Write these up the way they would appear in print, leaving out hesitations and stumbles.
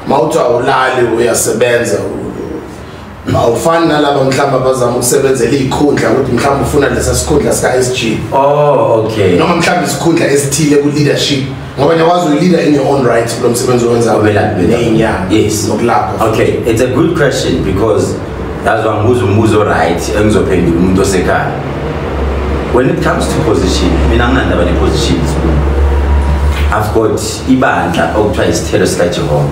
Mawuthi awulali, uyasebenza, awufani nalaba mhlawumbe abazama ukusebenzela iy'khundla, ukuthi mhlawumbe ufuna lesa sikhundla sika-SG. Oh, okay. Noma mhlawumbe isikhundla esithile ku-leadership, ngoba ngiyakwazi uyi-leader in your own right kulo msebenzi owenzayo. Ney'nyanga. Yes. Nokulapha. Okay, it's a good question because that's why ngibuza umbuzo, right, engizophendula umuntu osekhaya. When it comes to position, mina nginandaba ne-positions. I've got ibandla okuthiwa Isithelo sikaJehova.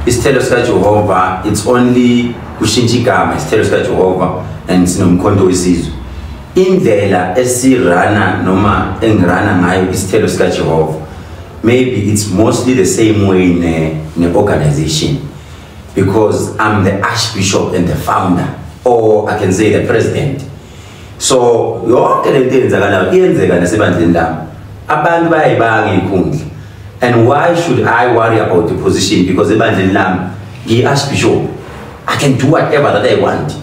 Isithelo sikaJehova, it's only kushintsha igama, Isithelo sikaJehova, and sinoMkhonto weSizwe. Indlela esirana noma engirana ngayo Isithelo sikaJehova, maybe it's mostly the same way ne organization, because I'm the archbishop and the founder, or I can say the president. So yonke lento eyenzakalayo iyenzeka nasebandleni lami. Abantu bayayibanga iy'khundla, and why should I worry about the position? Because ebandleni lami ngiyi-archbishop, I can do whatever that I want.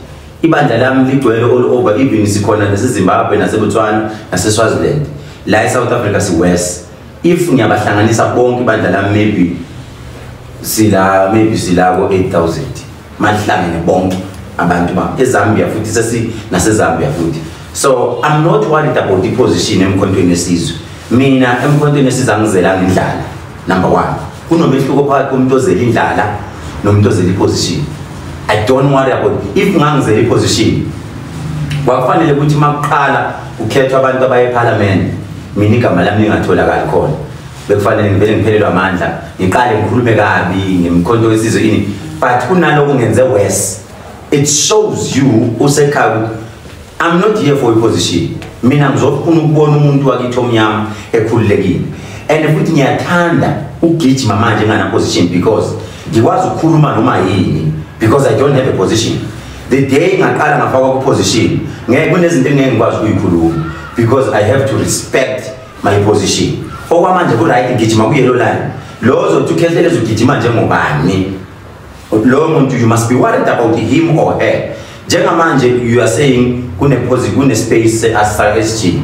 Ibandla lami ligcwele all over, even sikhona naseZimbabwe, naseBotswana, naseSwaziland. La e-South Africa si-worse. If ngiyabahlanganisa bonke ibandla lami, maybe sila ko-8000 malihlangene bonke abantu bami. EZambia futhi sesi, naseZambia futhi. So I'm not worried about i-position eMkhontweni weSizwe. Mina eMkhontweni weSizwe angizelanga indlala. Number one, kunomehluko phakathi komuntu ozela indlala nomuntu ozela i-position. I don't worry about. If ngangizela i-position, kwakufanele ukuthi makuqala kukhethwa abantu abaye eParliament, mina igama lami lingatholakali khona. Bekufanele ngivele ngiphelelwe amandla, ngiqale ngikhulume kabi ngeMkhonto weSizwe, ini, but kunaloko ngenze worse. It shows you usekhaya ukuthi I'm not here for a position. Mina ngizofuna ukubona umuntu wakithi omnyama ekhululekile, and futhi ngiyathanda ukugijima manje ngana position because ngikwazi ukukhuluma noma yini, because I don't have a position. The day ngaqala ngafakwa ku-position, ngeke kunezinto engeke ngikwazi ukuyikhuluma because I have to respect my position. Okwamanje ku-right, ngigijima ku-yellow line. Lo ozothi uKhehlelezi ugijima njengobani, loyo muntu you must be worried about him or her. Njengamanje you are saying kune space asa-SG.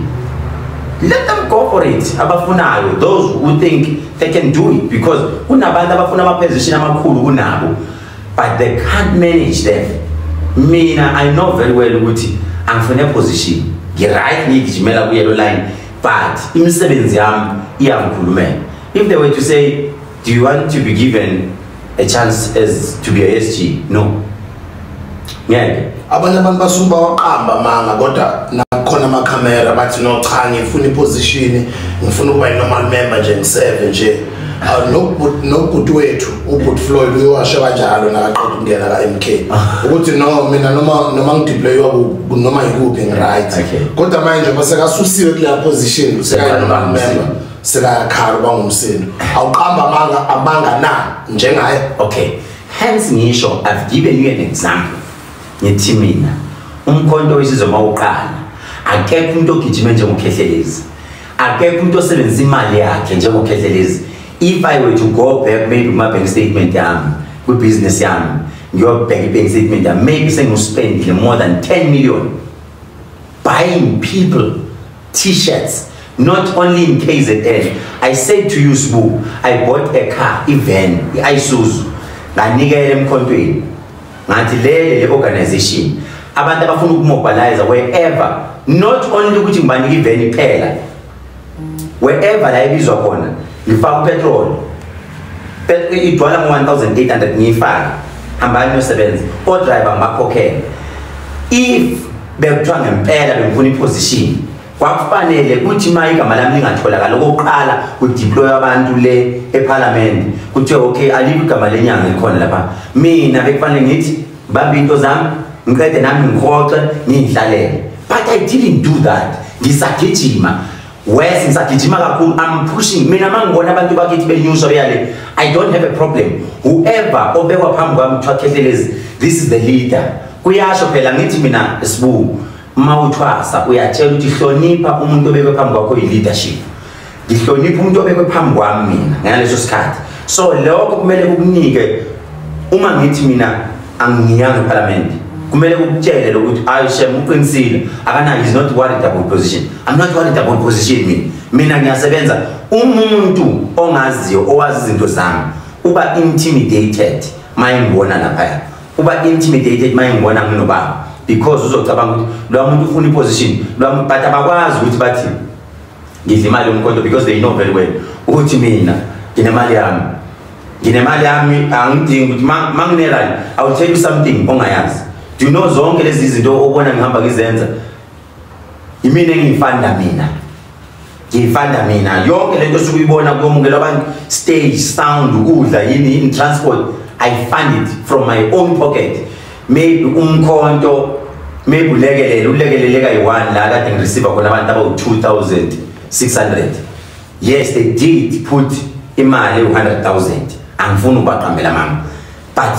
Let them go for it, abafunayo, those who think they can do it, because kunabantu abafuna ama-position amakhulu kunabo, but they can't manage them. Mina I know very well ukuthi angifune position. Ngi-right, ngiyigijimela ku-yellow line, but imisebenzi yami iyangikhulumela. If they were to say, "Do you want to be given a chance as to be a SG?" No, ngeke. Abanye abantu basuke bawaqamba amanga, kodwa nakhona amakhamera, bathi, "No, cha, ngifuna i-position, ngifuna ukuba i-normal member nje, ngiseve nje." Nobhuti wethu ubhuti Floyd uyowasho kanjalo nakaqeda ukungena ka-MK ukuthi, "No, mina noma ngideploywa noma yikuphi, ngi-right." Kodwa manje njengoba sekasusiwe kuleya position, sekayi-normal member, sekayakhala, uba ngumsindo. Awuqamba amanga na njengaye? Okay, hence ngisho, I've given you an example. Ngithi mina uMkhonto weSizwe mawuqala, akekho umuntu ogijime njengoKhehlelezi, akekho umuntu osebenzisa imali yakhe njengoKhehlelezi. If I were to go back maybe kuma-bank statement yami, kwi-business yami, ngiyobheka i-bank statement yami, maybe sengispendile more than 10 million buying people T-shirts, not only in KZN. I said to you, Sbu, I bought a car, i-van, i-Isuzu, nganikela emkhontweni. Ngathi le organization, abantu abafuna ukumobilize wherever, not only ukuthi ngibanike i-van kuphela, wherever la ibizwa khona, ngifaka upetrol. Igcwala ngo-1800, ngiyifake, hambani niyosebenza, o-driver ngibakhokhele. If bekuthiwa ngempela bengifuna i-position, kwakufanele kuthi uma igama lami lingatholakala okokuqala kudeploy abantu le eParliament, kuthiwe, "Okay, alikho igama lenyanga elikhona lapha," mina bekufanele ngithi bambe into zami, ngiqede nami, ngihoxe, ngiyihlalele. But I didn't do that. Ngisagijima wes, ngisagijima kakhulu. I'm pushing. Mina uma ngibona abantu bakithi benyuswa beyale, I don't have a problem. Whoever obekwa phambi kwami, kuthiwa Khehlelezi, this is the leader. Kuyasho phela, ngithi mina, Sibu, uma uthwasa uyatshela ukuthi hlonipha umuntu obekwe phambi kwakho, i-leadership. Ngihlonipha umuntu obekwe phambi kwami mina ngaleso sikhathi. So lokho kumele kukunike, uma ngithi mina angiyanga eParliament, kumele kukutshele lokuthi ayi shem, uqinisile, akanayo, is not worried about position. I'm not worried about position. Mina ngiyasebenza. Umuntu ongaziyo, owazi izinto zami, Uba intimidated mayingibona lapha, uba intimidated mayingibona nginobaba, because uzocabanga ukuthi lo muntu ufuna iposition lo, but abakwazi ukuthi bathi ngidla imali yomkhonto, because they know very well ukuthi mina nginemali yami, nginemali yami, angidingi ukuthi manginerali. I will tell you something ongayazi. Do you know zonke lezi zinto obona ngihamba ngizenza, imina engiyifanda mina, ngiyifanda mina yonke lento osukuyibona kuyomukela abantu, stage, sound, ukudla, yini yini, transport, I fund it from my own pocket. Maybe umkhonto, maybe ulekelele, ulekelele kayi-one la kade ngireceive khona abantu abawu-2600. Yes, they did put imali ewu-100,000, angifuni ukubaqambela mama, but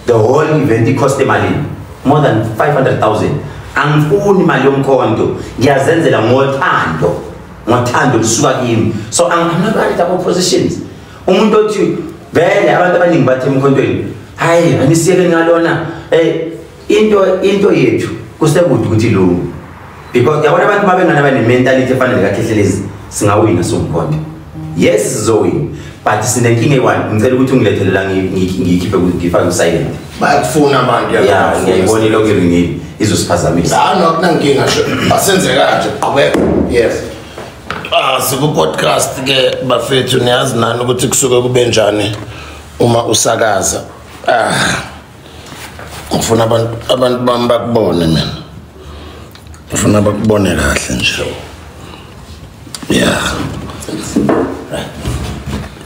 the whole event icost emalini? More than 500,000. Angifuni imali yomkhonto, ngiyazenzela ngothando, ngothando lusuka kimi. So I'm not worried about positions. Umuntu othi vele abantu abaningi bathi emkhontweni, hayi, anisiyeke ngalona, into yethu kusekude ukuthi ilungu, because yabona abantu babengana bane-mentality efanele kaKhehlelezi, singawina somkhonto. Yes, sizowina, but sinenkinga eyi-one. Ngicela ukuthi ungilethele la, ngiyikhiphe, ngifake ku-silent. Bayakufuna abantu. Ya, ngiyayibona ilokhu iringile, izosiphazamisa. Hayi, no, akunankinga, sho asenze kanje, qhubeka. Yes, ah, siku-podcast ke bafethu, niyazi nani ukuthi kusuke kube njani uma usakaza. Ah, ngifuna abantu bami bakubone mina, ngifuna bakubone kahle nje, yeah.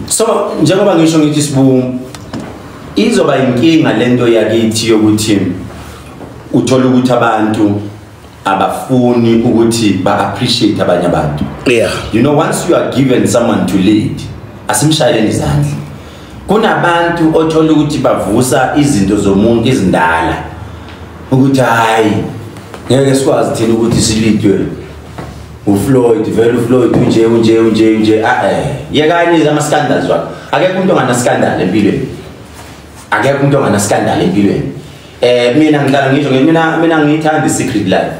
So njengoba ngisho ngithi Sibu, izoba inkinga lento yakithi yokuthi uthola ukuthi abantu abafuni ukuthi ba-appreciate abanye abantu. You know, once you are given someone to lead, asimshayeleni izandla. Kunabantu othola ukuthi bavusa izinto zomuntu izindala, ukuthi hayi, ngeke sikwazi thina ukuthi silidwe uFloyd, vele uFloyd unje unje unje unje. Ah, yekani ama scandals wa, akekho umuntu ongana scandal empilweni, akekho umuntu ongana scandal empilweni. Mina ngihlala ngisho, mina ngiyithanda i-secret life,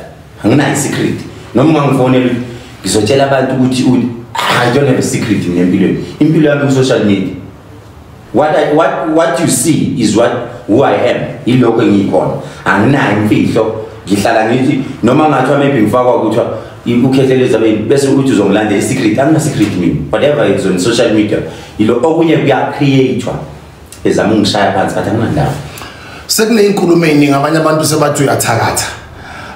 anginayo i-secret. Noma ungangifonela ngizotshela abantu ukuthi I don't have a secret empilweni. Impilo yami ku-social media, what you see is what who I am, ilokho engiyikhona, anginayo imfihlo. Ngihlala ngithi noma ngathiwa maybe ngifakwa kuthiwa uKhehlelezi abe bese uthi uzongilandela i-secret, angina secret mina. Whatever is on social media, yilo. Okunye kuya-create-wa, ezama ungishaya phansi, but anginandaba. Sekuney'nkulumo ey'ningi, abanye abantu sebathi uyathakatha,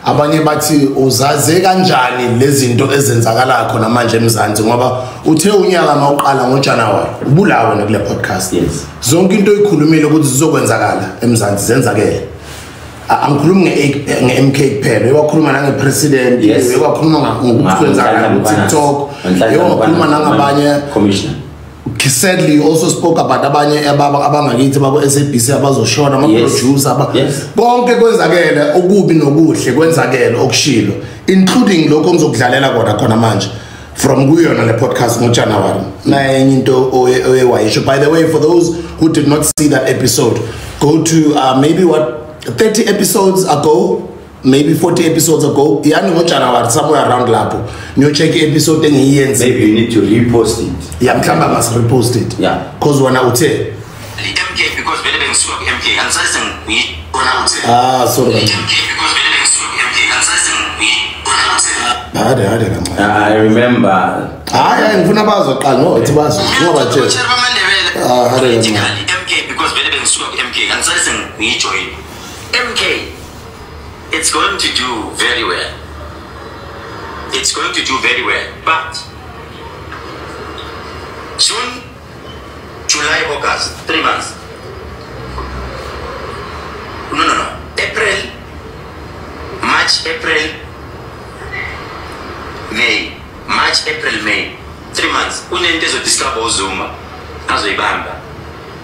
abanye bathi uzaze kanjani lezi zinto ezenzakalayo khona manje eMzansi, ngoba uthe unyaka mawuqala ngoJanuary ubulawe nakule podcast. Yes. Zonke into oyikhulumile ukuthi zizokwenzakala eMzansi zenzakele. Angikhulumi nge-MK kuphela, wakhuluma nange-president, wakhuluma ngokuthi kwenzakala ku-TikTok, wakhuluma nangabanye commissioner. Sadly, you also spoke about abanye abangakithi bako-SABC abazoshona, ama-producer. Konke kwenzakele, okubi nokuhle kwenzakele okushilo, including lokho engizokudlalela kona khona manje from kuyona le podcast ngoJanuary. Naye enye into oye wayisho. By the way, for those who did not see that episode, go to maybe what, 30 episodes ago, maybe 40 episodes ago, yani ngoJanuary somewhere around lapho, niyo-check i-episode engiyenze. Maybe you need to repost it. Yeah, mhlawumbe I must repost it. Because wena uthe MK, because vele bengisuka ku-MK, angisaze wena uthe. Ah, sorry. MK, because vele bengisuka ku-MK, angisaze wena uthe. Hade hade kancane. I remember. Hayi hayi, ngifuna bazoqala ngo uthi bazo ungabatshela. Ah, hade kancane. MK, because vele bengisuka ku-MK, angisaze ngiyijoin MK. It's going to do very well. It's going to do very well. But June, July, August, 3 months. No. April, March, April, May. March, April, May. 3 months. Kunento ezodiscover uZuma azoyibamba.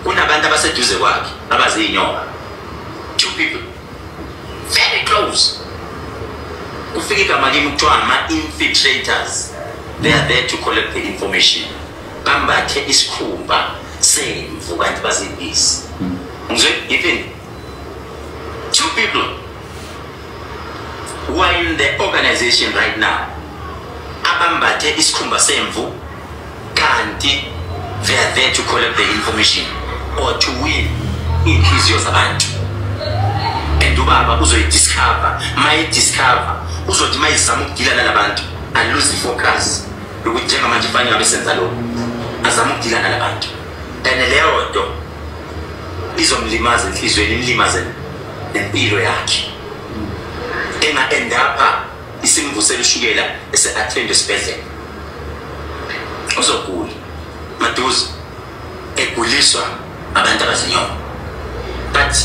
Kunabantu abaseduze kwakhe abaziinyoka. 2 people. Very close. Kufika igama kimi kuthiwa ama-infiltrators. They are there to collect the information. Bambathe isikhumba semvu kanti bazibisi. Ngizwe yiphi? 2 people who are in the organization right now abambathe isikhumba semvu kanti they are there to collect the information. or to win inhliziyo zabantu. And ubaba uzoyidiscover, mayidiscover uzothi mayizama ukudila nalabantu alose focus ukuthi njengamanje fanele ngabe senza lokho, azama ukudila nalabantu, and leyo nto izomlimaza enhliziyweni, imlimaze nempilo yakhe, enga-end up isimvusela ushukela ese-attend esibhedlela. Uzogula maduze, eguliswa abantu abazinyoko. But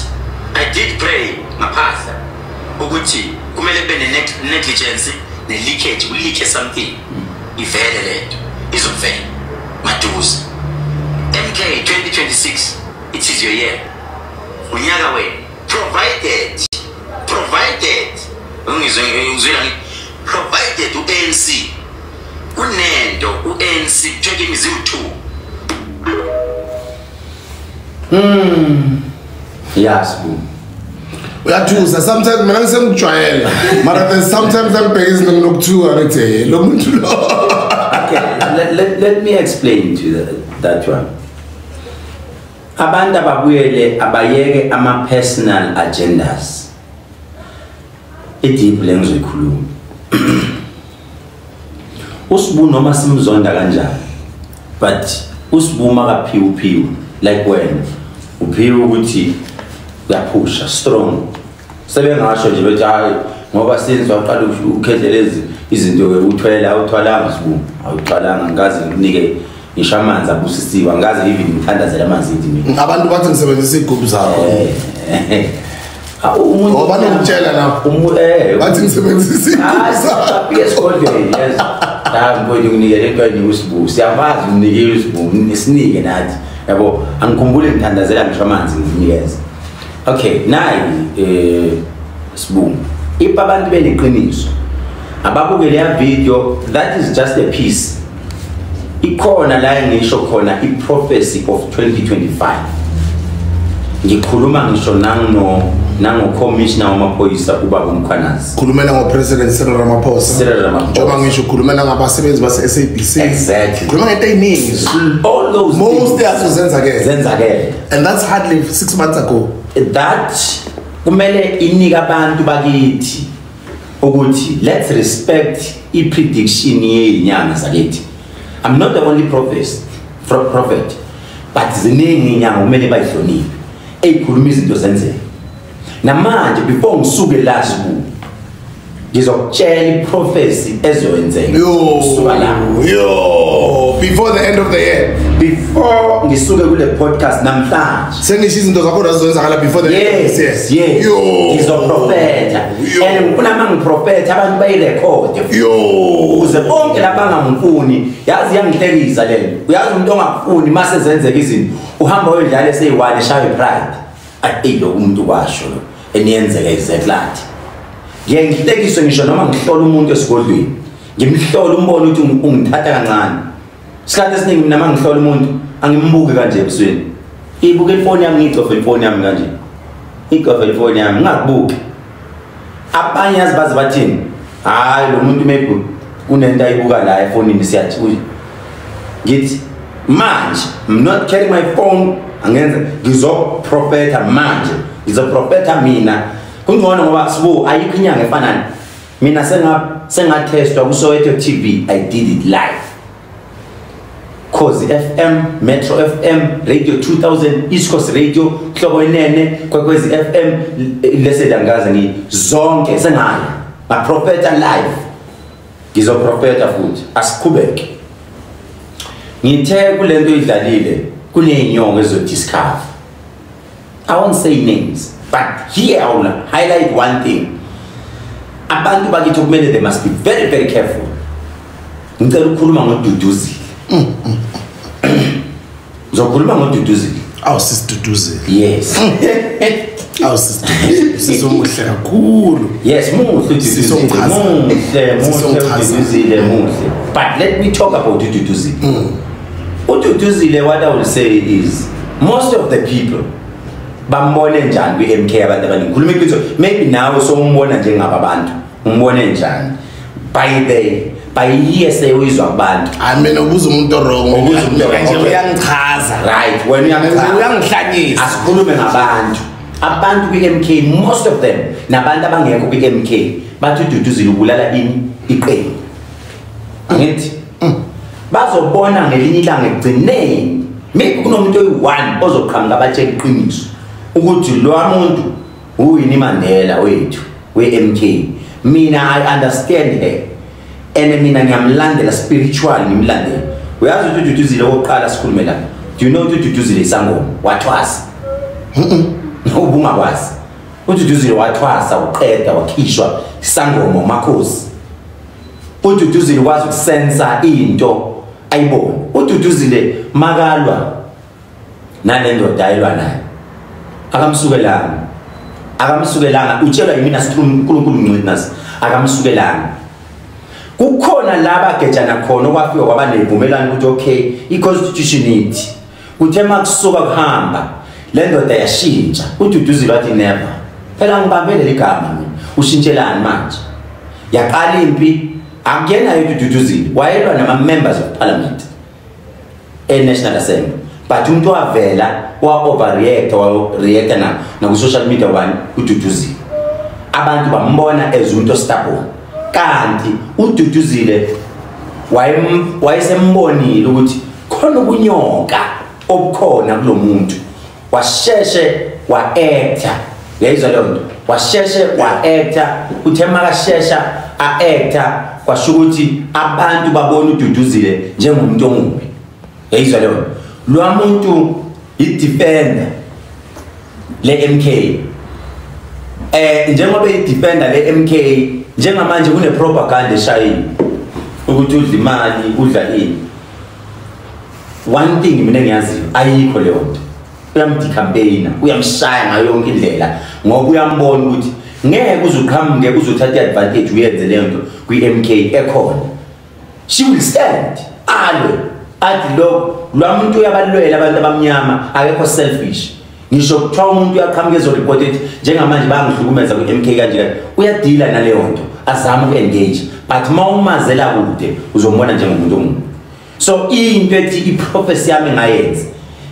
I did pray ngaphahla ukuthi kumele kube ne-negligence ne-leakage, uleake something, ivele lento, izovela maduze. MK 2026, it is your year, unyaka wenu, provided ungizwela ngithi provided u-ANC kunento, u-ANC check imizi u2. Yes, boo. Uyathusa sometimes, mina ngisengijwayela mara then sometimes angibheka izinto nginokuthuka ngithi lo muntu lo. Okay, let me explain to you that one. Abantu ababuyele abayeke ama personal agendas. Ideep le ngizoyikhuluma. Usibu noma simzonda kanjani, but usibu makaphiwe uphiwe like wena uphiwe ukuthi uyaphusha strong. Sebengasho nje bethi hayi ngoba since waqala ukukhethelezi izinto ke uthwele awuthwalanga sibu, awuthwalanga, ngaze ngikunike ngisho amanzi abusisiwe, ngaze even ngithandazela amanzi ngithi mina. Abantu bathi ngisebenzisa igubhu zakho. Umuntu banokutshela lapho. Bathi ngisebenzisa igubhu zakho. Esikolweni, yes. La mfowethu nginikele into enika usibu. Siyamazi umnikele usibu, sinike nathi. Yabo, angikhumbule ngithandazela ngisho amanzi nginikeze. Okay, nayi sibu. If abantu beneqiniso ababuke leya video, that is just a piece. Ikhona la ngisho khona i-prophecy of 2025. Ngikhuluma ngisho nango commissioner wamaphoyisa ubaba uMkhwanazi. Khulumela ngo President Cyril Ramaphosa. Cyril Ramaphosa. Njengoba ngisho khulumela ngabasebenzi base SABC. Exactly. Khuluma ngento eziningi. All those most yazo zenzakele. Zenzakele. And that's hardly 6 months ago. That kumele inike abantu bakithi ukuthi let's respect i-prediction yezinyanga zakithi. I'm not the only prophet, but ziningi inyanga kumele bayihloniphe. Eyikhuluma izinto zenzeke. Namanje before ngisuke la sibu ngizokutshela i-prophecy ezoyenzeka. Suka la. Yo, before the end of the year. Before ngisuke kule podcast namhlanje. Sengisho izinto zakho zizenzakala before the end of this year. Yes. Ngizoprofetha. And ngifuna mangiprofetha abantu bayirekhode. Yo. Ukuze bonke labangamfuni, yazi yangihlekisa lento. Uyazi umuntu ongakufuni mase zenzeka izinto, uhamba uyodlala eseyi-1 eshaya pride. Athi lo umuntu kwasho lo eniyenzeka exactly. Ngiye ngihlekiswe ngisho noma ngihlola umuntu esigodlweni. Ngimhlola umbone ukuthi ungithatha kancane. Isikhathi esiningi mina mangihlola umuntu angimbuki kanje ebusweni. Ibuke ifoni yami, ngicofe ifoni yami kanje. Icofe ifoni yami ngingakubuki. Abanye yazi baze bathini? Hayi lo muntu maybe kunento ayibuka la efonini siyathi. Ngithi manje I'm not carrying my phone, angenza ngizoprofetha manje. Ngizoprofetha mina. Kungcono ngoba sibu ayikho inyanga efana mina sengatestwa ku Soweto TV. I did it live. Khozi FM, Metro FM, Radio 2000, East Coast Radio, Hlobo Inene, Kwekwezi FM, lesedangaze ngi zonke sengaya. Ngaprofetha live. Ngizoprofetha futhi. Asiqhubeke. Ngithe kulento idlalile kunezinyongo ezodiscover. I won't say names, but here I will highlight one thing. Abantu bakithi kumele they must be very very careful. Ngicela ukukhuluma ngoDuduzile. Ngizokhuluma ngoDuduzile. Awu sisiDuduzile. Yes. Awu sisiDuduzile. Sisomuhle kakhulu. Yes, muhle uDuduzile. Muhle, muhle uDuduzile, muhle. But let me talk about uDuduzile. uDuduzile, what I will say is most of the people bambone njani kwi-MK abantu abaningi. Khuluma iqiniso, maybe nawe sombona njengaba abantu. Umbone njani? By By hearsay uyizwa kubantu. Hayi, mina ubuza umuntu wrong. Ubuza umuntu wrong, nje. Okay. Uyangichaza. Right, wena uyangichaza. Uyangihlanyisa. Asikhulume ngabantu. Abantu kwi-MK, most of them, nabantu abangekho kwi-MK, bathi uDuduzile ubulala ini? Iqembu. Angithi bazobona ngelinye ilanga ekugcineni, maybe kunomuntu oyi-one ozoqhamuka abatshela iqiniso ukuthi lo muntu uWinnie Mandela wethu we-MK. Mina I understand her and mina ngiyamlandela spiritual, ngimlandela. Uyazi ukuthi uDuduzile, okokuqala sikhulume la, do you know ukuthi uDuduzile isangoma, wathwasa? Ubungakwazi? UDuduzile wathwasa, uqeda wakhishwa isangoma umakhosi. UDuduzile ukwazi ukusensa into ayibone. UDuduzile makalwa nale ndoda ayilwa nayo, akamsukelanga, akamsukelanga. Utshelwa yimina, uNkulunkulu ngcwetnasi, akamsukelanga. Kukhona laba gejana khona okwafika kwaba nevumelano ukuthi okay, i-constitution ithi. Kuthe makusuka kuhamba le ndoda yashintsha, uDuduzile wathi never, phela ngibambele ligama mina, ushintshelani manje? Yaqala impi. Akuyena yedwa uDuduzile, wayelwa nama-members of parliament e-National Assembly, but umuntu wavela wa-overreacta, wa-reacta naku-social media wani? UDuduzile. Abantu bambona as umuntu ostubborn, kanti uDuduzile wayesembonile ukuthi khona ubunyoka obukhona kulo muntu. Washeshe wa-acta, uyayizwa leyo nto? Washeshe wa-acta. Uthe makashesha a-acta, kwasho ukuthi abantu babona uDuduzile njengomuntu omubi, uyayizwa leyo nto? Lo muntu i-defender le MK, njengoba i-defender le MK, njengamanje kune propaganda eshayile ukuthi udla imali, udla ini. One thing mina engiyaziyo, ayikho leyo nto. Uyamdecampaigna, uyamshaya ngayo yonke indlela, ngoba uyambona ukuthi ngeke uze uqhamuke uzothatha i-advantage uyenze leyo nto kwi-MK ekhona. She will stand, alwe, athi lo lwa muntu uyabalwela abantu abamnyama, akekho selfish. Ngisho kuthiwa umuntu uyaqhamuka ezoreport ethi njengamanje bayangihlukumeza kwi-MK kanje kanje, uyadila naleyo nto, azame uku-engage, but uma umazela kude uzombona njengomuntu omubi. So into ethi i-prophecy yami engayenza,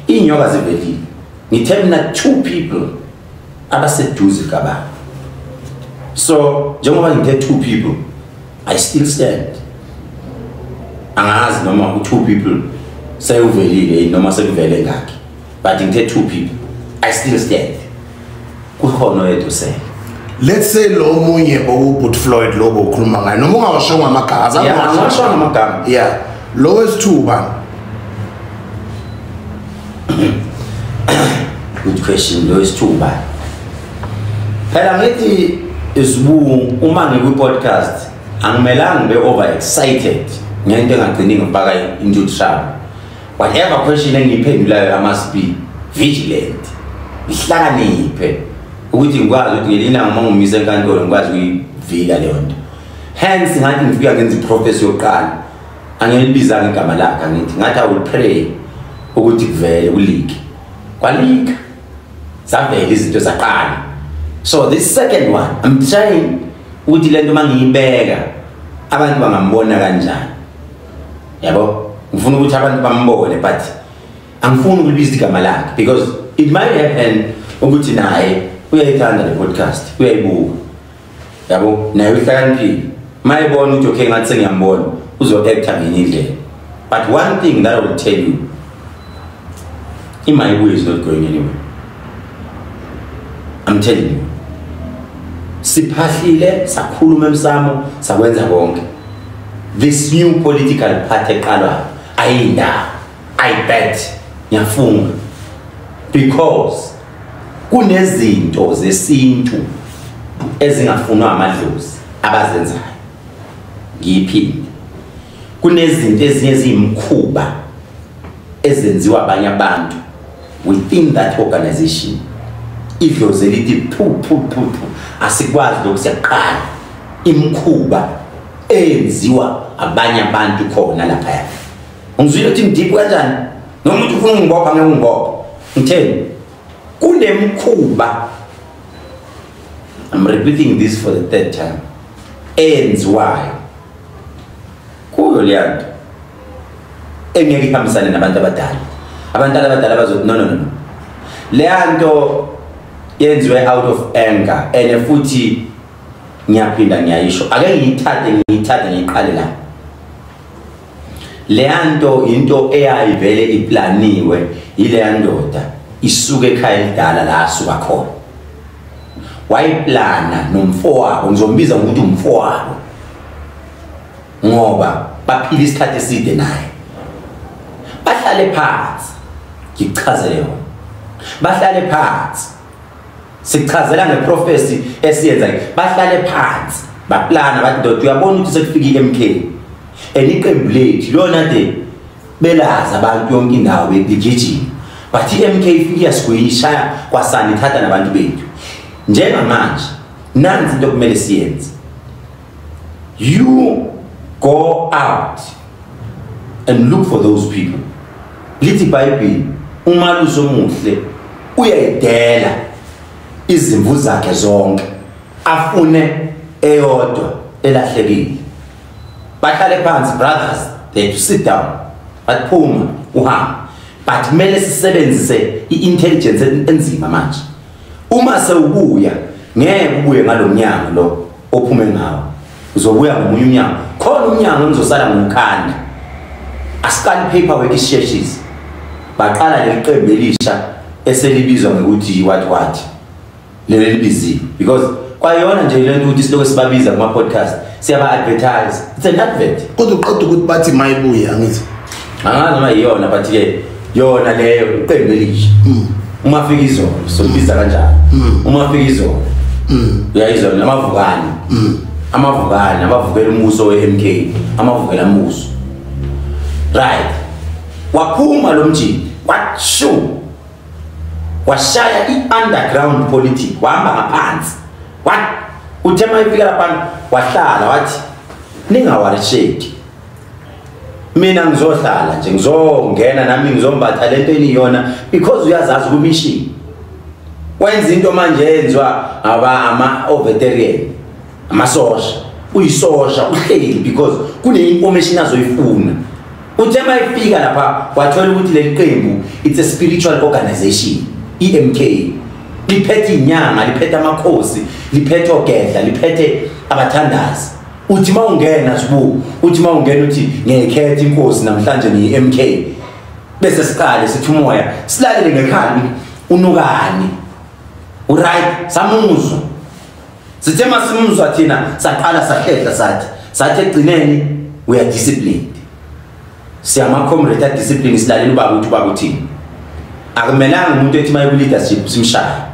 iy'nyoka zivelile. Ngithe mina two people abaseduze kababa. So njengoba ngithe two people, I still stand. Angazi noma u-two people sewuvelile noma sekuvele ngakhe, but ngithe two people, I still stand. Kukhona oyedwa usele. Let's say lo munye bowubut Floyd lo bokhuluma ngayo, noma ungawashongo amagama. Azange Yeah, ungawasho. Angawashongo amagama. Yeah, lo wesithuba bani? Good question. Lo wesithuba, phela ngithi isibu uma ngikwi-podcast angimelanga ngibe over excited ngento engagcini ngifaka into trouble. Whatever question engiyiphendulayo, I must be vigilant, ngihlakaniphe ukuthi ngikwazi ukuthi ngelinye ilanga uma ngimisa enkantolo ngikwazi ukuyivika leyo nto. Hence ngathi ngifika ngenza i-prophecy yokuqala, angilibizanga igama lakhe, angithi ngathi I will pray ukuthi kuvele kuleake, kwaleaka, zavela izinto zaqala. So this second one, I'm trying ukuthi lento mangiyibeka abantu bangambona kanjani, yabo? Ngifuna ukuthi abantu bambone, but angifuni ukulibiza igama lakhe because it might happen ukuthi naye uyayithanda le podcast, uyayibuka, yabo? Naye uhlakaniphile, mayebona ukuthi okay, ngathi sengiyambona, uzo-acta ngenye indlela. But one thing that I will tell you, iMayibuye is not going anywhere. I'm telling you. Siphahlile, sakhuluma emsamo, sakwenza konke. This new political party eqalwayo ayindawo. I bet, ngiyafunga, because kunezinto zesintu ezingafunwa amadlozi abazenzayo. Ngiyiphinde, kunezinto ezinye eziyimkhuba ezenziwa abanye abantu within that organization. Idlozi elithi phu phu phu phu, asikwazi lokhu, siyaqala imkhuba eyenziwa abanye abantu khona laphaya. Ungizwile ukuthi ngideep kanjani? Noma umuntu ufuna ungibopha, ngeke ungibopha. Ngitheni? Kunemkhuba, I'm repeating this for the third time, eyenziwayo. Kuyo leya nto engeke ihambisane nabantu abadala. Abantu abadala bazothi no no no. Leya nto yenziwe out of anger, and futhi ngiyaphinda ngiyayisho, ake ngiyithathe ngiyiqale la. Leya nto into eyayivele iplaniwe ileya ndoda isuke ekhaya elidala la asuka khona. Wayiplana nomfowabo, ngizombiza ngokuthi umfowabo ngoba baphila isikhathi eside naye. Bahlale phansi, ngichazele yona. Bahlale phansi, sichazela ngeprofesi esiyenza. Bahlale phansi baplana, bathi ndoda uyabona ukuthi sekufika iMK and iqembu lethu lona de belazi abantu yonke indawo begijima, but iMK ifika iyasigwishaya kwasani ithatha nabantu bethu. Njengamanje nansi into okumele siyenze, you go out and look for those people. Lithi iBhayibheli umalusi omuhle uyayidela izimvu zakhe zonke afune eyodwa elahlekile. Bahlale phansi brothers, they to sit down, baphuma uhamba, but kumele sisebenzise i-intelligence enzima manje. Uma sewubuya ngeke ubuye ngalomnyango lo ophume ngawo, uzobuya ngomunye umnyango. Khona umnyango engizosala ngokukhanda. Asiqali paperwork isisheshise. Baqala leli qembu elisha eselibizwa ngokuthi what what leli libiziwe, because kwayona nje lento ukuthi siloko sibabiza kuma podcast siyaba advertise, it's an advert. Kodwa uqeda ukuthi bathi mayibuye angithi angazi noma iyona, but ke yona leyo iqembu elisha. Uma fika izolo sobiza kanjani? Uma fika izolo uyayizona amavukane, amavukane abavukela umbuso weMK, amavukela umbuso. Right, waphuma lo mjini washu washaya i-underground politics, wahamba ngaphansi. What uthe mayifika lapha wahlala wathi ningawarisheki, mina ngizohlala nje ngizongena nami ngizombatha lento eniyona, because uyazazi kumission. Wenza into manje yenziwa aba ama veteran amasosha, uyisosha uhleli because kune information azoyifuna. Uthe mayifika lapha wathola ukuthi leli qembu it's a spiritual organization, EMK. Liphethe inyanga, liphethe amakhosi, liphethe ogedla, liphethe abathandazi. Uthi mawungena sibu, uthi mawungena uthi ngiyekhetha inkosi namhlanje ni MK. Bese siqale sithi umoya, silalele ngekhaya unukani. Uright, samuzwa. Sithe masimuzwa thina saqala sahlehla sathi egcineni we are disciplined. Siyama comrade discipline, silalela ubaba uthi ubaba uthini. Akumelanga umuntu ethi maye ku leadership simshaya.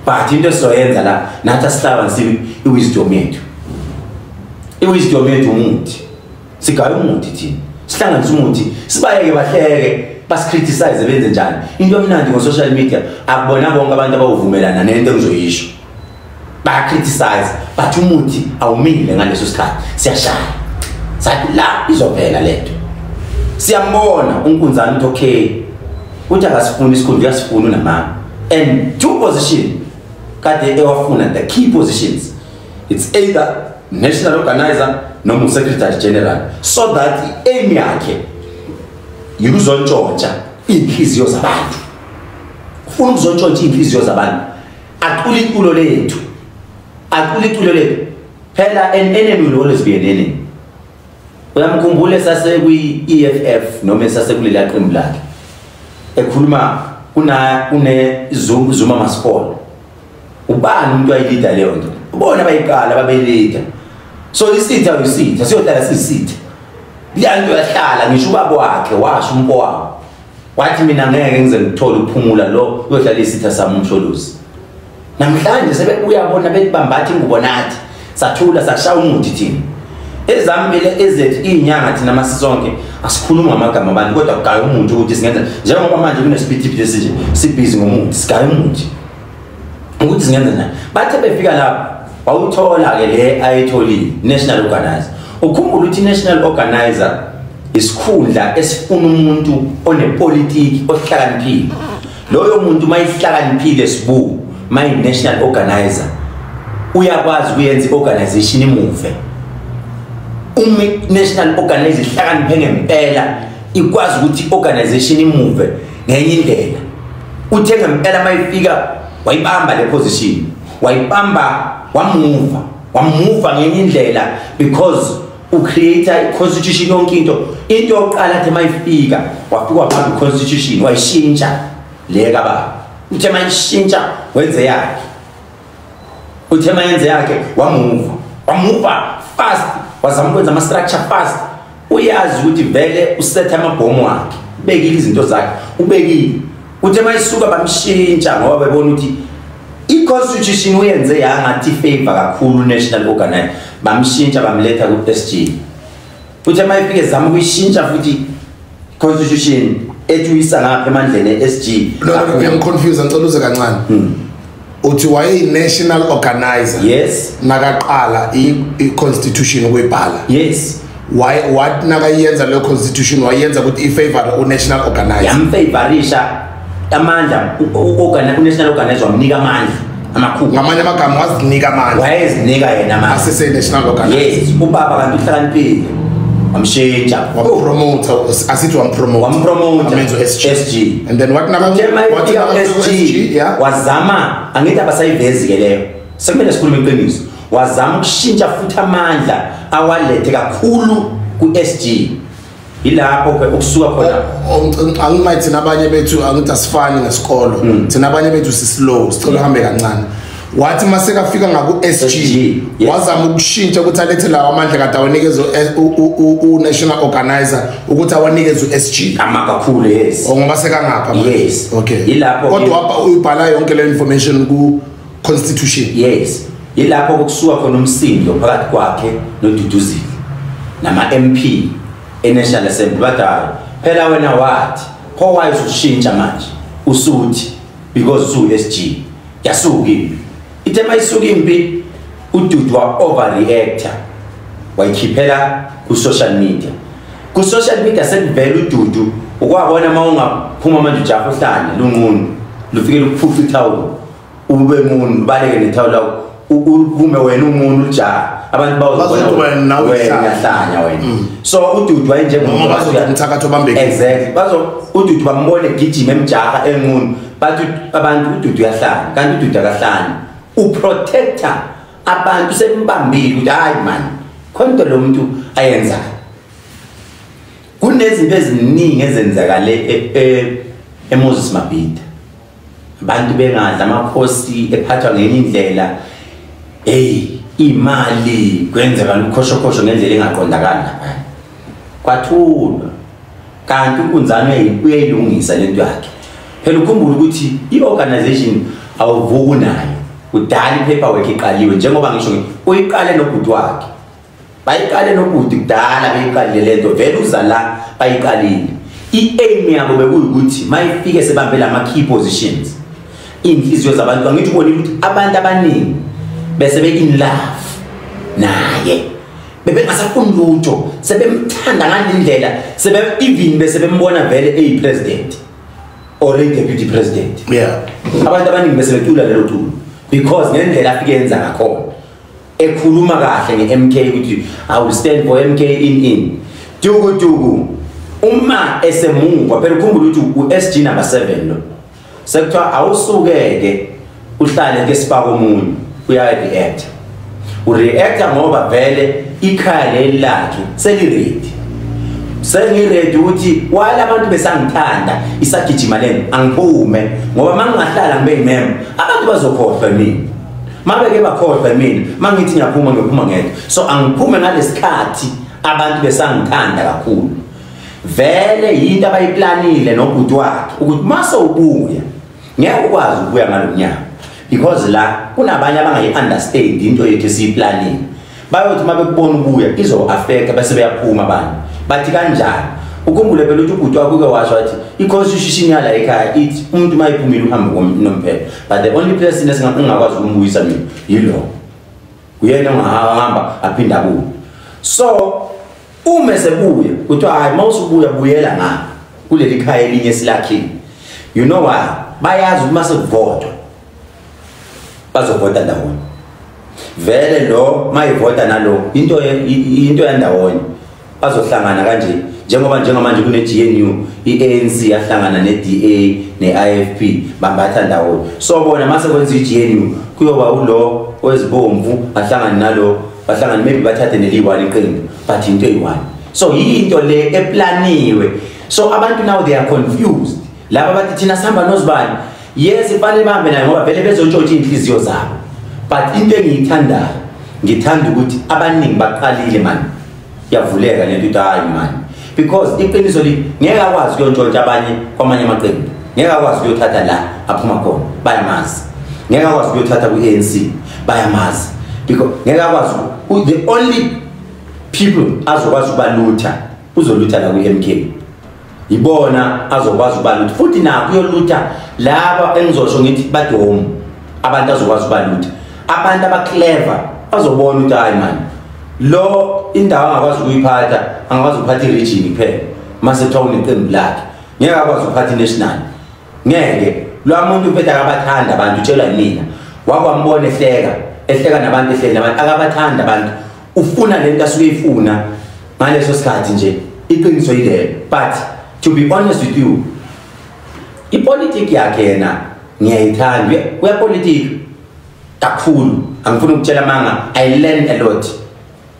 But into esizoyenza la nathi asihlanganise iwisdom yethu. Iwisdom yethu umuthi. Sigaya umuthi thina. Sihlanganise umuthi, sibayeke bahleke, basicriticize benze njani. Into emnandi ngo social media akubona bonke abantu abawuvumelana nento engizoyisho. Ba criticize, but umuthi awumile ngaleso sikhathi. Siyashaya. Sathi la izovela lento. Siyambona unkunzana uthi okay. Uthi akasifuni isikhundla, uyasifuna unamanga. And two positions kade ewafuna, the key positions, it's either national organizer noma secretary general, so that aim yakhe yikuzontshontsha inhliziyo zabantu. Ufuna ukuzontshontsha inhliziyo zabantu, acula iculo lethu, acula iculo lethu. Phela an enemy will always be an enemy. Uyamkhumbula sase kwi EFF noma sase kulela qembu lakhe ekhuluma kune Zuma Masipala. Ubani umuntu ayilida leyo nto? Ubona bayiqala babelida. So isitha uyisitha, siyohlala sisitha. Leya nto yahlala ngisho ubaba wakhe washo umfo wabo. Wathi mina ngeke ngize ngithole ukuphumula lo uyohlala isitha sami uMsholozi. Namhlanje sebekuyabona bethi bambatha ingubo nathi. Sathula sashaya umuthi thina. Ezambile ezethu izinyanga thina masisonke asikhuluma ngamagama abantu, kodwa kugaya umuntu ukuthi singenza njengoba manje kunesiphithi esinje sibhizi ngomuthi, sigaya umuthi ukuthi singenza njani. Bathe befika lapho wawuthola ke le ayitholile national organizer. Ukhumbula ukuthi national organizer isikhundla esifuna umuntu onepolitiki ohlakaniphile. Loyo muntu mayihlakaniphile sibu my national organizer uyakwazi ukuyenza iorganization imove. Uma national organizer ihlakaniphe ngempela ikwazi ukuthi organization imove ngenye indlela. Uthe ngempela mayifika wayibamba le position, wayibamba wamuva ngenye indlela because ucreate i-constitution yonke into. Into yokuqala athi mayifika wafika wabamba i-constitution wayishintsha le kababa. Uthe mayishintsha wenze yakhe, uthe mayenze yakhe wamuva fast, wazama ukwenza ama-structure fast. Uyazi ukuthi vele usetha amabhomu wakhe, ubekile izinto zakhe, ubekile. Uthe mayisuka bamshintsha ngoba bebona ukuthi i-constitution uyenze yangathi favor kakhulu national organizer, bamshintsha bamletha ku-SG. Uthe mayifike zama ukuyishintsha futhi constitution ethi uyisa ngapha emandleni e-SG. No, ngiyaconfuse, ngicela uze kancane. Uthi wayeyi-national organizer. Yes. Nakaqala i-constitution ukuyibhala. Yes. Why what nakayenza le constitution wayenza ukuthi i-favor u-national organizer. Yamfavorisha amandla u-national organizer, wamnika amandla amakhulu. Ngamanye amagama wazinika amandla. Wayezinika yena amandla. Asese-national organizer. Yes, ubaba kanti uhlakaniphile. Wamshintsha. Wampromote, asithi wampromote. Wampromote. Amenza SG. SG. And then what what SG, yeah. Wazama angithi abasayivezi ke leyo. Sekumele sikhulume iqiniso. Wazama ukushintsha futhi amandla awalethe kakhulu ku-SG. Ilapho ke ukusuka khona. Angimayi thina abanye bethu angithi asifani ngesikolo. Thina abanye bethu sislow, sicela uhambe kancane. Wathi masekafika ngaku SG wazama ukushintsha ukuthi alethe lawo amandla kade awanikeze u-national organizer ukuthi awanikeze u-SG. Ama kakhulu, yes. Ngoba sekangapha manje. Yes. Okay. Yilapho kodwa uyibhala yonke le information ku constitution. Yes. Yilapho kusuka khona umsindo phakathi kwakhe noDuduzile nama MP eNational Assembly. Bathi phela wena wathi pho why usushintsha manje usuthi because usu SG yasuka impi. Ithe mayisuka impi uDudu wa overreactor wayikhiphela ku social media. Ku social media sekuvela uDudu ukwabona mawungaphuma manje ujaha uhlanya lunqunu lufike lukuphuca ithawula ube nqunu baleke nethawula uphume wena umuntu ujaha abantu bazobona wena uyahlanya wena. So uDudu wayenjengoba bazomthakatho bambeke. Exactly. Bazo uDudu bambone gijima emjaha enqunu bathi abantu uDudu uyahlanya kanti uDudu akahlanya. Uprotector abantu sembambile ukuthi hayi man khonto lo muntu ayenzayo. Kunezinto eziningi ezenzakale eMoses Mabhida. Abantu bengadla amakhosi ephathwa ngenye indlela. Hey, imali kwenzeka ukhoshokosho ngendlela engaqondakali lapha. Kwathulwa. Kanti uNkunzane uyayilungisa lento yakhe. Phela ukhumbula ukuthi iorganization awuvuki nayo. Kudala ipaperwork iqaliwe njengoba ngisho ngithi uyiqale nobhuti wakhe. Bayiqale nobhuti kudala beyiqalile lento vele uza la bayiqalile. I-aim yabo bekuyikuthi mayifike sebambe ama key positions. Inhliziyo zabantu angithi ubonile ukuthi abantu abaningi bese be in love naye. Bebengasafuni lutho sebemthanda ngalendlela sebe even bese bembona vele eyi president or a deputy president. Yeah. Abantu abaningi bese becula lelo culo because ngendlela afike yenza ngakhona ekhuluma kahle ngeMK ukuthi I will stand for MK in duku duku uma esemuva. Phela ukhumbula ukuthi uSG number 7 lo sekuthiwa awusukeke uhlale ke sifaka omunye uya react ureacta ngoba vele ikhaya leli lakhe seliready sengiready ukuthi wala abantu besangithanda isagijima lento angiphume ngoba mangingahlala ngibe yimember abantu bazokhohlwa mina mabeke bakhohlwa mina mangithi ngiyaphuma ngiyophuma ngedwa so angiphume ngalesikhathi abantu besangithanda kakhulu. Vele yinto abayiplanile nobhuti wakhe ukuthi mase ubuya ngeke ukwazi ukubuya ngalonyaka because la kunabanye abangayi-understand into yethu esiyiplanile bayothi mabekubona ubuya izo-affecta bese beyaphuma abantu bathi kanjani. Ukhumbule phela ukuthi ubhuti wakho uke washo wathi i-constitution yala ekhaya ithi umuntu mayiphumile uhambe nomphela but the only person esingakwazi ukumbuyisa mina yilo uyena ongahamba aphinde abuye. So uma sebuya kuthiwa hayi mawusubuya buyela ngapha kuleli khaya elinye esilakhile. You know why? Bayazi ukuthi mase kuvotwa bazovota ndawonye. Vele lo mayivota nalo into yandawonye bazohlangana kanje njengoba njengamanje kune GNU, iANC yahlangana neDA neIFP bambatha ndawonye. So bona mase kwenza iGNU kuyoba ulo wezibomvu ahlangane nalo, bahlangane maybe bathathe neliwani iqembu, but into eyi-one. So into le eplaniwe. So abantu now they are confused. Laba bathi thina sihamba nozibani. Yes, ifanele bahambe naye ngoba vele bezontshontsha inhliziyo zabo. But into engiyithandayo, ngithanda ukuthi abaningi baqalile man. Yavuleka lento ukuthi hayi man. Because iqiniso li ngeke akwazi ukuyontshontsha abanye kwamanye amaqembu. Ngeke akwazi ukuyothatha la aphuma khona, bayamazi. Ngeke akwazi ukuyothatha ku-ANC, bayamazi. Because ngeke akwazi, the only people azokwazi ukubalutha, uzolutha la ku-MK. Ibona azokwazi ukubalutha. Futhi nakho uyolutha laba engizosho ngithi badomu, abantu azokwazi ukubalutha. Abantu abaclever bazobona ukuthi hayi man, lo indawo angakwazi ukuyiphatha, angakwazi ukuphatha i-region kuphela. Mase kuthiwa uneqembu lakhe, ngeke akwazi ukuphatha i-national. Ngeke lo muntu uphethe akabathanda abantu, utshelwa yimina. Wakwambona ehleka, ehleka nabantu, ehleka nabantu, akabathanda abantu. Ufuna lento asuke ifuna ngaleso sikhathi nje, iqiniso yilelo. But to be honest with you, ipolitiki yakhe yena ngiyayithanda. Uyapolitiki kakhulu, angifuni ukutshela manga, I learn a lot.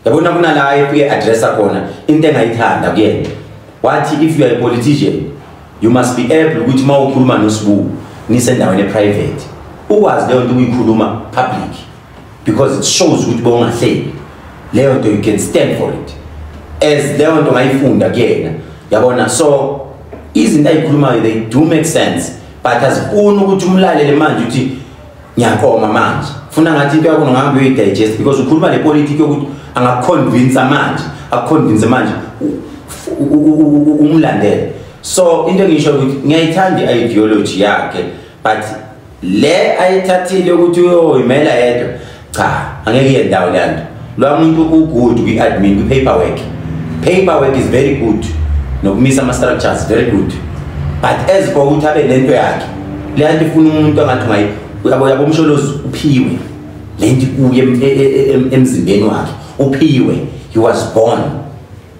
Yabona kunala efike addressa khona into engayithanda kuyena. Wathi if you are a politician, you must be able ukuthi mawukhuluma noSibu nisendaweni eprivate, ukwazi leyo nto ukuyikhuluma public, because it shows ukuthi bowungahleli leyo nto, you can stand for it. As leyo nto ngayifunda kuyena, yabona. So izinto ayikhulumayo they do make sense, but azifuni ukuthi umlalele manje uthi ngiyaqoma manje. Funa ngathi into yakho ungahambe uyidigest, because ukhuluma le politics yokuthi angakuconvince manje, akuconvince manje umlandele. So into engisho ukuthi ngiyayithanda i-ideology yakhe, but le ayithathile ukuthi uyoyimela yedwa, cha, angeke iye ndawo le nto. Lo muntu ugood kwi-admin, kwi-paperwork. Paperwork is very good, nokumisa ama-structures very good, but as for ukuthi abe nento yakhe, le nto ifuna umuntu angathi ungayi, uyabo uMsholozi uphiwe le nto kuye emzimbeni wakhe, uphiwe. He was born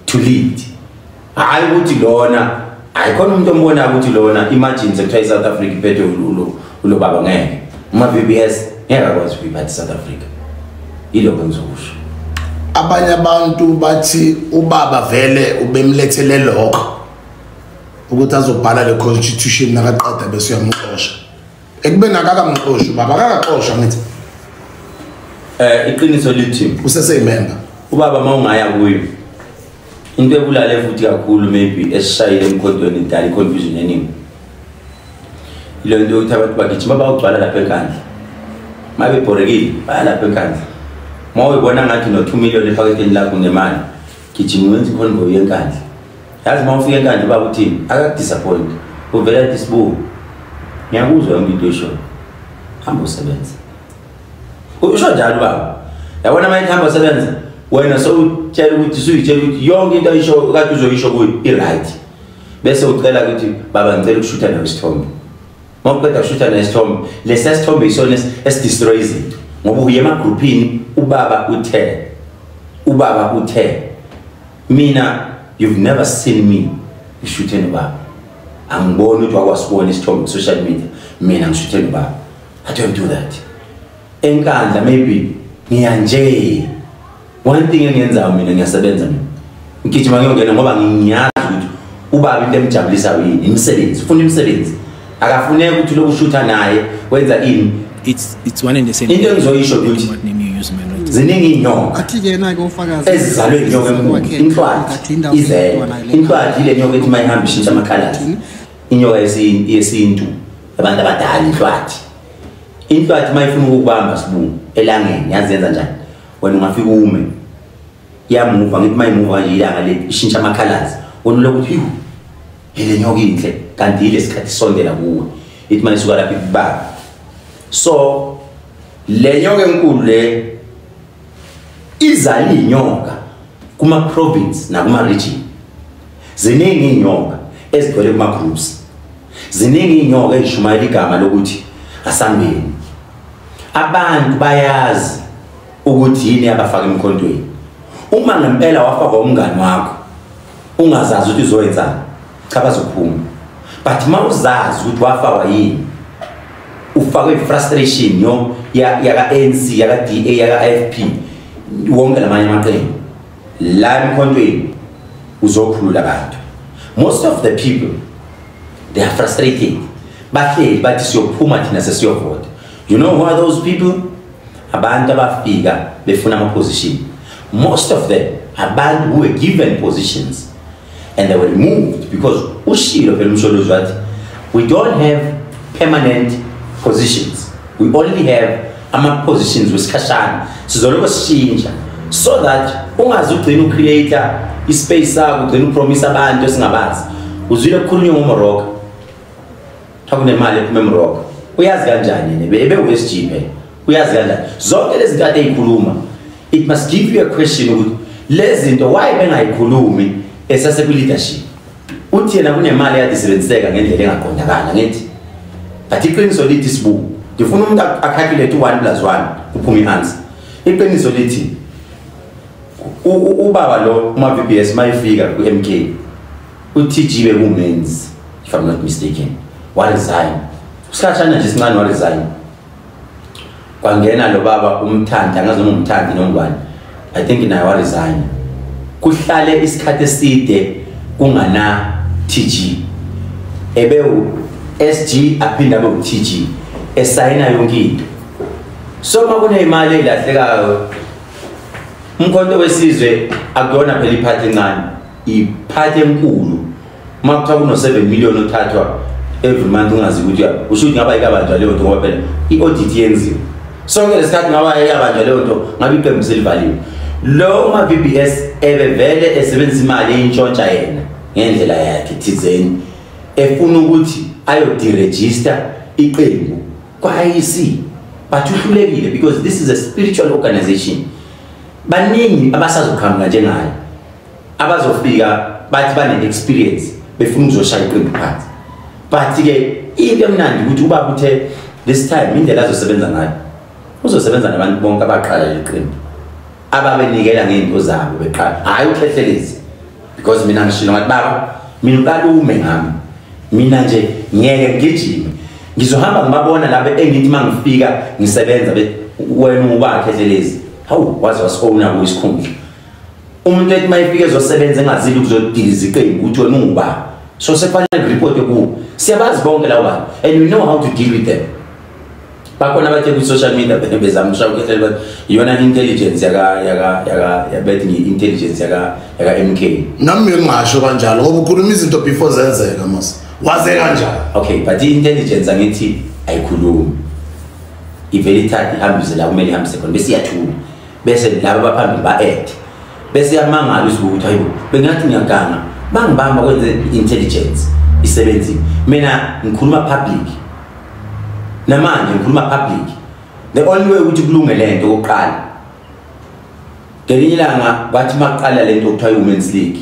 to lead. Hayi ukuthi lona ayikhona umuntu ombona ukuthi lona, imagine sekuthiwa i-South Africa iphethwe ulo baba, ngeke. Uma VBS ngeke akwazi ukuyiphatha i-South Africa. Yilokho engizokusho. Abanye abantu bathi ubaba vele ubemlethele lokho ukuthi azobhala le constitution nakaqeda bese uyamxosha. Ekubeni akakamxoshi ubaba, akakaxoshwa ngithi. Iqiniso lithi useseyimember. Ubaba mawungaya kuyo into ebulale futhi kakhulu maybe esishayile emkhontweni idala i-confusion eningi. Ile nto yokuthi abantu bagijima bayogcwala lapha eNkandla. Uma bebhorekile baya lapha eNkandla. Uma uyibona ngathi no-2 million ephaketheni lakho unemali, gijima wenze iconvoy yeNkandla. Yazi uma ufika eNkandla ubaba uthini? Akakudisappoint. Uvela athi Sibu, ngiyakuzwa yonke into oyishoyo. Hamba usebenze. Usho njalo ubaba. Yabona uma ethi hamba usebenze, wena sowutshela ukuthi usuyitshela ukuthi yonke into ayisho kade uzoyisho kuyo i-right. Bese ucela ukuthi baba ngicela ukushutha nawe isithombe. Uma uqeda ukushutha naye isithombe, lesa sithombe isona esidestroy izinto. Ngoba uye emagruphini ubaba uthe. Ubaba uthe. Mina you've never seen me ngishuthe nobaba. Angiboni ukuthi wakwasibona isithombe ku social media. Mina ngishuthe nobaba. I don't do that. Enkandla maybe ngiya nje. One thing engiyenzayo mina, ngiyasebenza mina. Ngigijima ngiyongena ngoba ngiyazi ukuthi ubaba into emjabulisayo yini, imisebenzi, ufuna imisebenzi. Akafuneki ukuthi lokushutha naye wenza ini. It's one and the same. Into engizoyisho ukuthi What name you use, my lord. ziningi iy'nyoka Athi-ke yena-ke ufakazi ezizalwe inyoka enkulu, inhlwathi izele. Inhlwathi ile nyoka ethi uma ihamba ishintsha ama-colours. Inyoka yesintu, abantu abadala, inhlwathi. Inhlwathi uma ifuna ukukubamba Sibungu elangeni, yazi yenza njani? Wena ungafika ume, iyamuva, ngithi uma imuva nje ilanga le ishintsha ama-colours. Wena ulokhu uthi, "Yuh, le nyoka inhle," kanti ile sikhathi isondela kuwe. Ithi uma isuka lapha ikubamba. So le nyoka enkulu le izala inyoka kuma province nakuma region. Ziningi inyoka ezigcwele kuma groups. Ziningi inyoka ezishumayela igama lokuthi asambeni. Abantu bayazi Ukuthi yini abafaka emkhontweni. Uma ngempela wafakwa umngani wakho ungazazi ukuthi uzoyenzani, cha bazophuma. But mawuzazi ukuthi wafakwa yini, ufakwe frustration yo yaka ANC, yaka DA, yaka IFP, wonke lamanye amaqembu la emkhontweni uzokhulula abantu. Most of the people, they are frustrated. Bahleli bathi siyophuma thina sesiyovota. You know who are those people? Abantu abafika befuna ama position. Most of them abantu who were given positions and they were removed because ushilo phela uMsholozi wathi we don't have permanent positions. We only have ama positions wesikhashana. Sizoloko sishintsha so that ungaze ugcine ucreate ispace sakho, ugcine upromise abantu esingabazi. Uzwile kukhulunywa ngoMorocco. Akunemali ephuma eMorocco. Uyazi kanjani yena? Ebe uSG phela. Uyazi kanjani? Zonke lezi zinto ade ezikhuluma, it must give you a question ukuthi lezi zinto why bengayikhulumi esase ku leadership. Uthi yena kunemali yadisebenziseka ngendlela engaqondakala ngithi. But iqiniso lithi sibu. Ngifuna umuntu acalculate 1 + 1 kuphume i-answer. Iqiniso lithi ubaba lo uma VBS mayifika ku MK uTG bekumenzi, if I'm not mistaken, wa resign. Usikhashana nje sincane wa resign. Kwangena lo baba umthandi, angazi noma umthandi noma ubani. I think naye wa resign. Kuhlale isikhathi eside kungana TG. Ebe u SG aphinda abe u TG esayina yonke into. So makunemali elahlekayo Umkhonto wesizwe akuyona phela iphathi encane, iphathi enkulu. Uma kuthiwa kuno 7 million othathwa every month ungazi ukuthi usho ukuthi ngaba ikabanjwa leyo nto ngoba phela i-audit yenziwe. Sonke lesikhathi ngaba ikabanjwa leyo nto ngabe iqembu selivaliwe. Lo ma VBS ebevele esebenzisa imali eyintshontsha yena ngendlela yakhe thizeni efuna ukuthi ayoderegister iqembu kwa-IEC, but uhlulekile because this is a spiritual organization. Baningi abasazoqhamuka njengaye abazofika bathi bane experience befuna ukuzoshaya iqembu phansi. But ke into emnandi ukuthi ubaba uthe this time indlela azosebenza ngayo uzosebenza nabantu bonke abaqala leqembu ababenikela ngezinto zabo beqala, hayi uKhehlelezi, because mina ngishilo ngathi baba mina uqala ume ngami, mina nje ngeke ngigijime, ngizohamba ngibabona laba engithi mangifika ngisebenza wena uba Khehlelezi, hawu waze wasiowna kuyisikhundla. Umuntu ethi mayifika ezosebenza engazili ukuzodiliza iqembu ukuthi wena unguba, so sekufanele report kuwo. Siyabazi bonke labo bantu and we know how to deal with them. Bakhona abathe ku social media bezama ukushaya uKhehlelezi bathi iyona intelligence yaka yaka yaka yabethi ngi-intelligence yaka yaka MK. Nami ngingasho kanjalo ngoba ukhuluma izinto before zenzeka mos. Waze kanjani? Okay, but i-intelligence angithi ayikhulumi. Ivele ithathe ihambise la kumele ihambise khona bese iyathula. Bese laba abaphambili ba-add. Bese yamangala ukuthi hayibo bengathi ngiyaganga bangibamba kwenze intelligence isebenzile. Mina ngikhuluma public. Namanje ngikhuluma public. The only way ukuthi kulunge lento okokuqala. Ngelinye ilanga bathi maqala lento okuthiwa i-Women's League.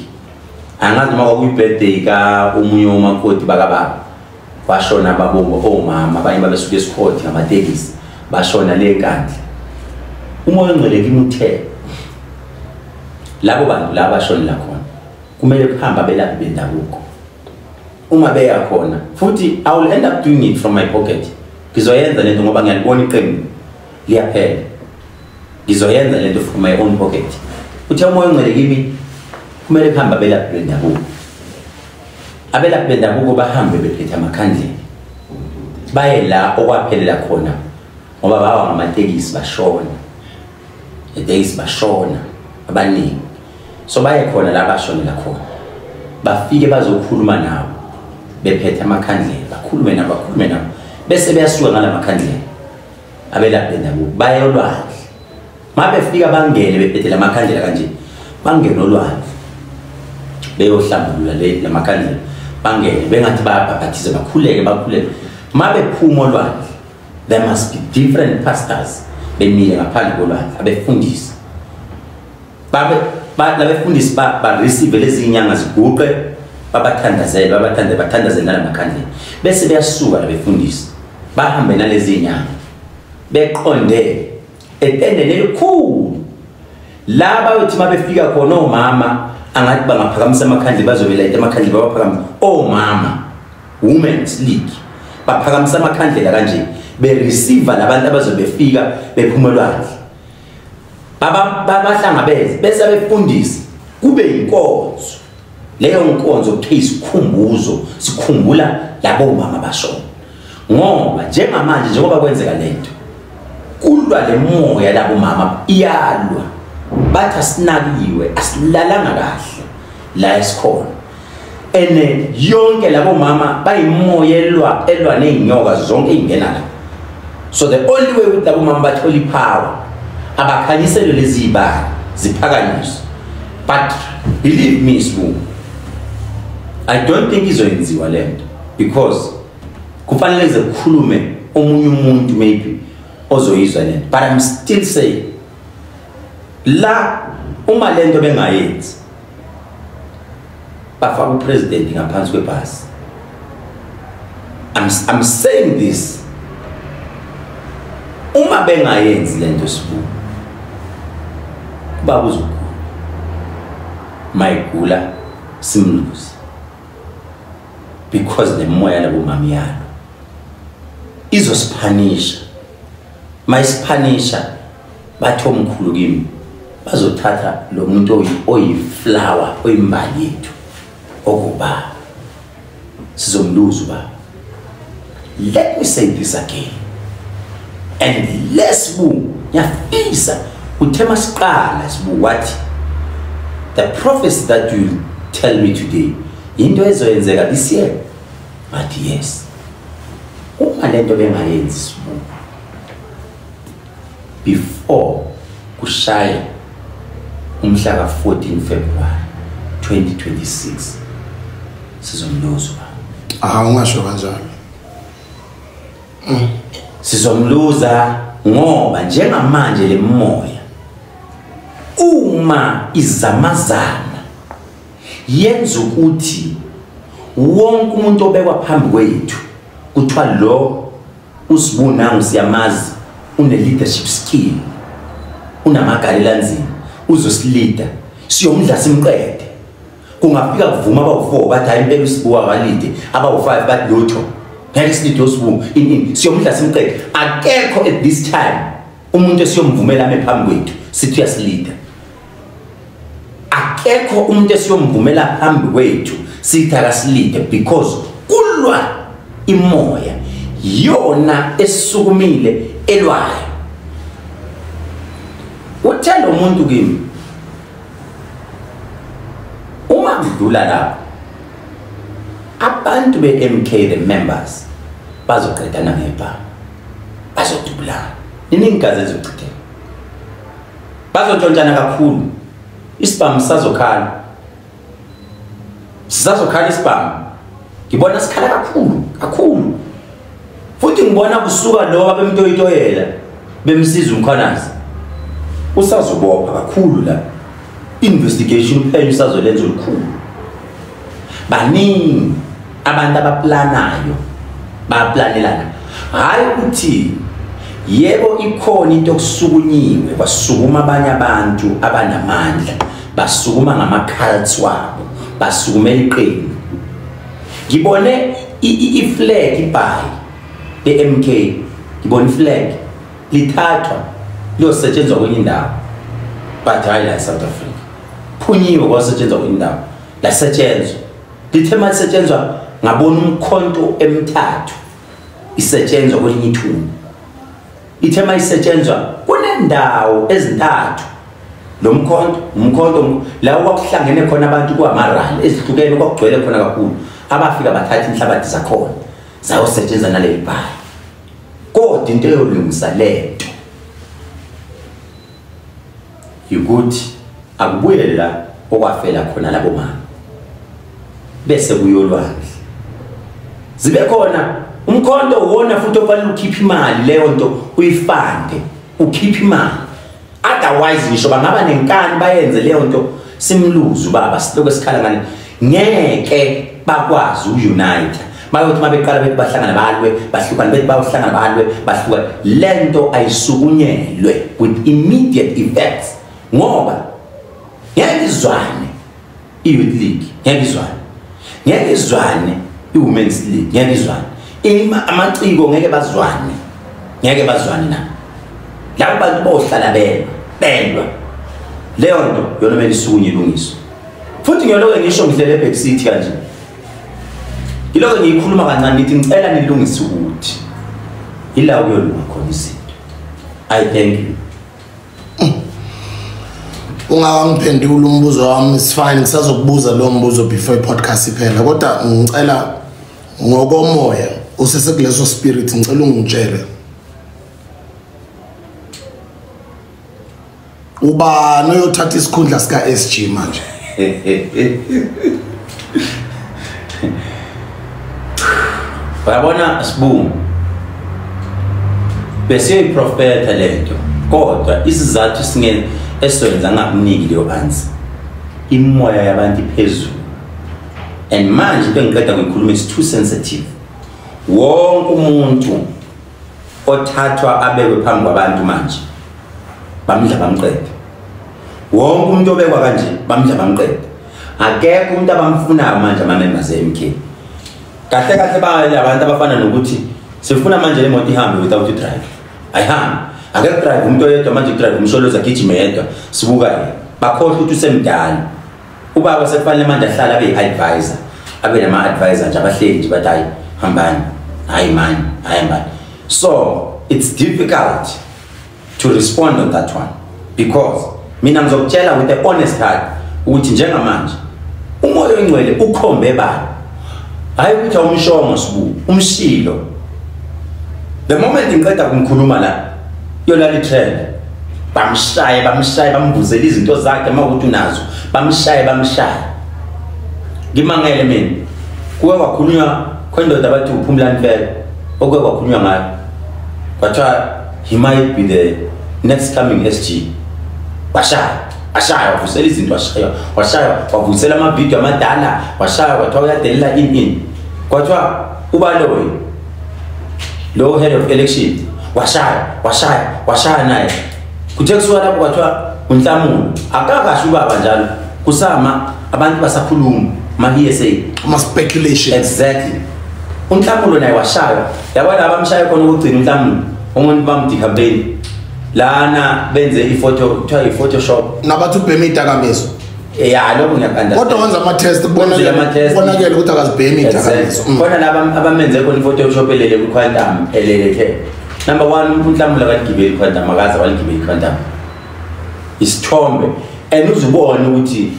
Angazi noma kwakuyi-birthday ka omunye womakoti bakababa. Bashona babongo omama abanye babesuka esikhoti ngamatekisi bashona le nkandla. Umoya ongcwele kimi uthe labo bantu laba bashonela khona kumele kuhambe abelaphi bendabuko. Uma beya khona futhi I will end up doing it from my pocket. Ngizoyenza lento ngoba ngiyalibona iqembu liyaphela. Ngizoyenza lento from my own pocket. Uthe umoya ongcwele kimi kumele kuhambe abelaphi bendabuko. Abelaphi bendabuko bahambe bephethe amakhandlela. Baye la okwaphelela khona ngoba bawa ngamatekisi bashona. Itekisi bashona abaningi. So baye khona la bashonela khona. Bafike bazokhuluma nabo bephethe amakhandlela, bakhulume nabo, bakhulume nabo. Bese beyasuka ngalamakhandlela. Abelaphi bendabuko baye olwandle. Mabefika bangene bephethe lamakhandlela kanje. Bangene olwandle. Beyohlambulula le lamakhandlela. Bangene bengathi bayabhaphathiza bakhuleke bakhuleke. Mabephuma olwandle, there must be different pastors bemile ngaphandle kolwandle abefundisi. Babe labefundisi ba receive lezi inyanga ziguqe babathandazele babathande bathandazele nalamakhandlela. Bese beyasuka labefundisi bahambe nalezi inyanga beqonde Etendeni elikhulu. Laba bethi mabefika khona omama angathi bangaphakamisa amakhandlela, bazobelayita amakhandlela, baphakamisa omama Women's League baphakamisa amakhandlela kanje, be-receive labantu abazobefika bephuma olwandle, babahlangabeze bese befundisa, kube inkonzo. Leyo nkonzo kuthiwa isikhumbuzo, sikhumbula labo mama bashona. Ngoba njengamanje njengoba kwenzeka lento, kulwa le moya labo mama iyalwa, bathi asinakiwe, asilalanga kahle la esikhona. Ene yonke labo mama bayimoya elwa elwa nezinyoka zonke ingena la. So the only way ukuthi labo mama bathole ipower, abakhanyiselwe lezi zibani ziphakanyiswe. But believe me, Sbu, I don't think izoyenziwa lento, because kufanele ze kukhulume omunye umuntu maybe ozoyizwa lento. But I'm still saying la, uma lento bengayenzi, bafaka upresident ngaphansi kwebhasi. I'm saying this, uma bengayenzi lento, Sibu, baba uzogula, mayigula simluze, because le moya labo mama yalo izosiphanisha. Mayisiphanisha, bathi omkhulu kimi bazothatha lo muntu oyiflower, oyimbali yethu, okubaba sizomluza ubaba. Let me say this again, and lesibu ngiyafisa uthe masiqala Sibu wathi the prophecy that you tell me today into ezoyenzeka this year, but yes, uma lento bengayenzi, Sibu, before kushaye umhla ka-14 February 2026, sizomluza. Ah, ungasho kanjalo. Sizomluza ngoba njengamanje le moya uma izamazana yenza ukuthi wonke umuntu obekwa phambi kwethu kuthiwa lo uSibu nangu siyamazi, une leadership skill, unamagalelo anzima, uzosilida, siyomdla simqede. Kungafika kuvuma abawu-4 bathi hayi impela uSibu akalide, abawu-5 bathi lutho ngeke silide uSibu, ini siyomdla simqede. Akekho at this time umuntu esiyomvumela ame phambi kwethu sithi uyasilida. Akekho umuntu esiyomvumela phambi kwethu sithi akasilide, because kulwa imoya yona esukumile elwayo. Uthe lo muntu kimi, uma kudlula lapho abantu be-MK, the members, bazoqedana ngebhamu, bazodubulana, iningi igazi elizochitheka, bazontshontshana kakhulu, isibhamu sisazokhala, sisazokhala isibhamu. Ngibona sikhala kakhulu kakhulu, futhi ngibona kusuka lo abemtoyitoyela bemsiza uMkhwanazi, usazobopha kakhulu la, investigation uphenyo usazolenza olukhulu. Baningi abantu abaplanayo, baplanelana. Hayi ukuthi yebo ikhona into okusukunyiwe, kwasukuma abanye abantu abanamandla, basukuma ngama-cults wabo, basukumela iqembu. Ngibone i-flag ibhayi le-MK, ngibone i-flag lithathwa liyosetshenzwa kwenye indawo, but hayi la e-South Africa. Phunyiwe kwasetshenzwa kwenye indawo, lasetshenzwa. Lithe malisetshenzwa ngabona umkhonto emithathu isetshenzwa kwelinye ithuna. Ithe mayisetshenzwa kunendawo ezintathu lo mkhonto, umkhonto la kwakuhlangene khona abantu kwamarali ezihlukene, kwakugcwele khona kakhulu, abafika bathatha inhlabathi zakhona zayosetshenzwa naleli bhayi. Kodwa into eyolungisa lento ukuthi akubuyele la okwafela khona labo mama, bese kuyolwandle zibe khona umkhonto wona, futhi ofanele ukhiphe imali leyo nto, uyifande ukhiphe imali. Otherwise ngisho bangaba nenkani bayenze leyo nto, simluze ubaba, silokhu esikhala ngale, ngeke bakwazi ukunite. Bayothi mabeqala bethi bahlangana balwe, bahlukana, bethi bayohlangana balwe, bahlukana. Lento ayisukunyelwe with immediate effects ngoba ngeke izwane i-Youth League, ngeke izwane. Ngeke izwane i-Women's League, ngeke izwane. Amaciko ngeke bazwane. Ngeke bazwane na. Labo bantu bohlala belwa. Leyo nto yona kumele isukunye ilungiswe. Futhi ngiyoloke ngisho ngihlele eBack City kanje. Ngiloko ngiyikhuluma kancane ngithi ngicela nilungise ukuthi ila kuyolunga khona izinto. I thank you. Ungangiphendula umbuzo wami, it's fine, ngisazokubuza lo mbuzo before i-podcast iphela, kodwa ngicela ngokomoya usesekuleso spirit, ngicela ungitshele ubani oyothatha isikhundla sika SG manje? Uyabona Sibungu, besiyiprofetha lento, kodwa isizathu singene eswenza ngakuniki leyo answer, imoya yabantu iphezulu. And manje into engiqeda kuyikhuluma is too sensitive. Wonke umuntu othathwa abekwe phambi kwabantu manje bamdla bamqeda. Wonke umuntu obekwa kanje bamdla bamqeda. Akekho umuntu abamfunayo manje ama members e-MK. Kahle kahle bale abantu abafana nokuthi sifuna manje le moto ihambe without you drive. Ayihambi. Akekho drive umuntu oyedwa manje drive umsholozi agijime yedwa sibuka yena. Bakhohle ukuthi usemdala. Ubaba sekufanele manje ahlale abe yi-advisor. Abe nama advisor nje abahleli nje bathi hayi hambani. Hayi man, hayi hambani. So it's difficult to respond on that one because mina ngizokutshela with the honest heart ukuthi njengamanje umoya oyingcwele ukhombe bani. Hayi ukuthi awumshongo Sibu, umshilo. The moment ngiqeda kumkhuluma la yolali trend, bamshaye bamshaye bambuzela izinto zakhe mawukuthi unazo, bamshaye bamshaye. Ngimangele mina kuwe kwakhulunywa khondoda bathi uPhumlani Mfeka, okuke kwakhulunywa ngayo kwathiwa he might be the next coming SG. Washaya washaya wavusela izinto, washaya washaya wavusela amavidiyo amadala, washaya kwathiwa uyadelela in kwathiwa ubaloyi lo head of election, washaya washaya washaya naye. Kuthe kusuka lapho kwathiwa uNhlamulo akakasho ubaba njalo kusama abantu basakhuluma ma-hearsay, ama-speculation. Exactly. uNhlamulo naye washaywa. Yabona abamshaya khona ukugcina uNhlamulo, umuntu bamdecampaign lana benze ifoto kuthiwa i-Photoshop nabathi ubhema idakamizwa. Ya lokho ngiyaku-understand. Kodwa wenza ama-test kubonakele ukuthi akazibhemi idakamizwa. Khona laba abamenze khona i-Photoshop elele kwi-Quantum elele the. Number 1, uNhlamulo akaligibeli i-Quantum, akaze waligibela i-Quantum. Isithombe and uzubone ukuthi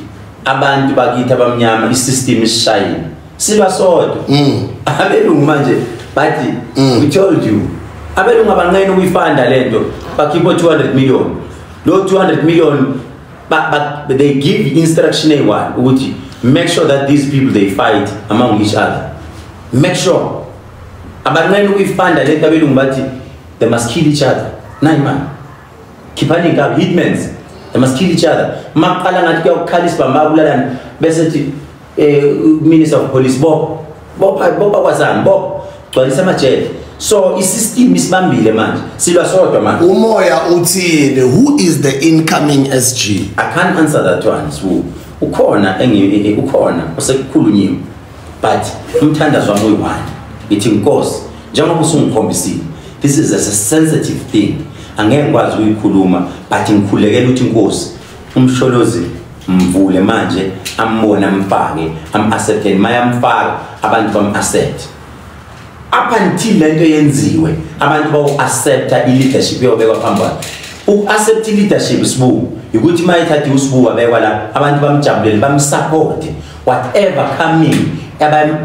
abantu bakithi abamnyama i-system isishayile. Silwa sodwa. Abelungu manje bathi we told you. Abelungu abanqena ukuyifanda lento bakhipha 200 million. Lo 200 million but they give instruction eyi-one ukuthi make sure that these people they fight among each other. Make sure. Abanqena ukuyifanda lento abelungu bathi they must kill each other. Nayi man. Khiphani inkabi hitmans. They must kill each other. Maqala ngathi kuyakukhala isibhamu babulalana bese thi Minister of Police bopha bopha kwazani bopha gcwalisa amajele. So i-system isibambile manje, silwa sodwa manje. Umoya uthini? Who is the incoming SG? I can't answer that one. So ukhona ukhona osekukhulunyiwe, but umthandazo wami uyi-one. Ngithi Nkosi, njengoba usungikhombisile, this is a sensitive thing. Angeke ngikwazi ukuyikhuluma, but ngikhulekela ukuthi Nkosi umsholozi mvule manje, ambone amfake, am-accept, mayamfaka abantu bam-accept. Up until lento yenziwe abantu bawu-accepta i-leadership eyobekwa phambi kwakhe. Uku-accept i-leadership Sibu ukuthi mayithatha uSibu wabekwa la, abantu bamjabulele, bamsupport whatever coming,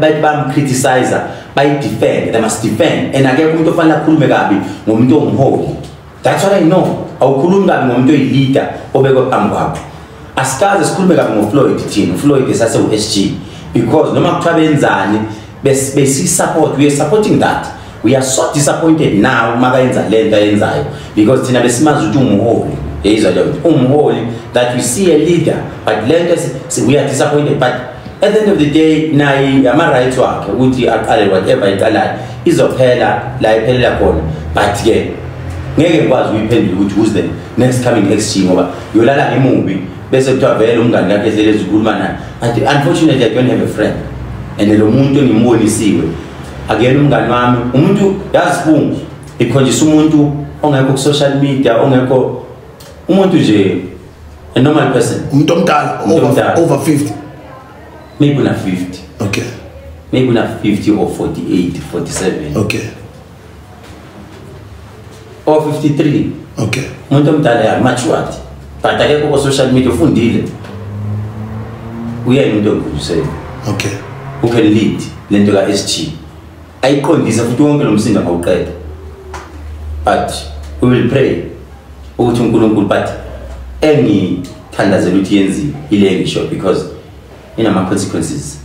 bathi bamcriticize, bayi-defend, they must defend. And akekho umuntu ofanele akhulume kabi ngomuntu ongumholi. That's what I know. Awukhulumi kabi ngomuntu oyi-leader obekwe phambi kwakho. Asikaze sikhulume kabi ngoFloyd thina, uFloyd esase-SG, because noma kuthiwa benzani besi-support, we are supporting that. We are so disappointed now makayenza lento ayenzayo, because thina besimazi ukuthi umuholi, yeyizwa leyo nto, umuholi that we see a leader, but lento we are disappointed. But At the end of the day, naye ama-rights wakhe ukuthi aqale whatever iqalayo izophela la iphelela khona, but ke ngeke ngikwazi ukuyiphendula ukuthi who's the next coming XG, ngoba yolala ngemubi bese kuthiwa vele umngani kakhe ehlelezi ukhuluma naye. But unfortunately I don't have a friend, and lo muntu engimbonisiwe akuyena umngani wami. Umuntu yazi ikhonjisa umuntu ongekho ku-social media, ongekho umuntu nje, a normal person, umuntu omdala over 50, maybe una 50. Okay, maybe una 50 or 48, 47. Okay, or 53. Okay, umuntu omdala ya matured, but akekho ku-social media, ufundile, uyena umuntu ongikhululisele. Okay, who can lead lento ka-SG ayiqondise futhi wonke lo msindo angawuqeda. But we will pray ukuthi uNkulunkulu, but engithandazela ukuthi yenziwe ile ngisho, because inama consequences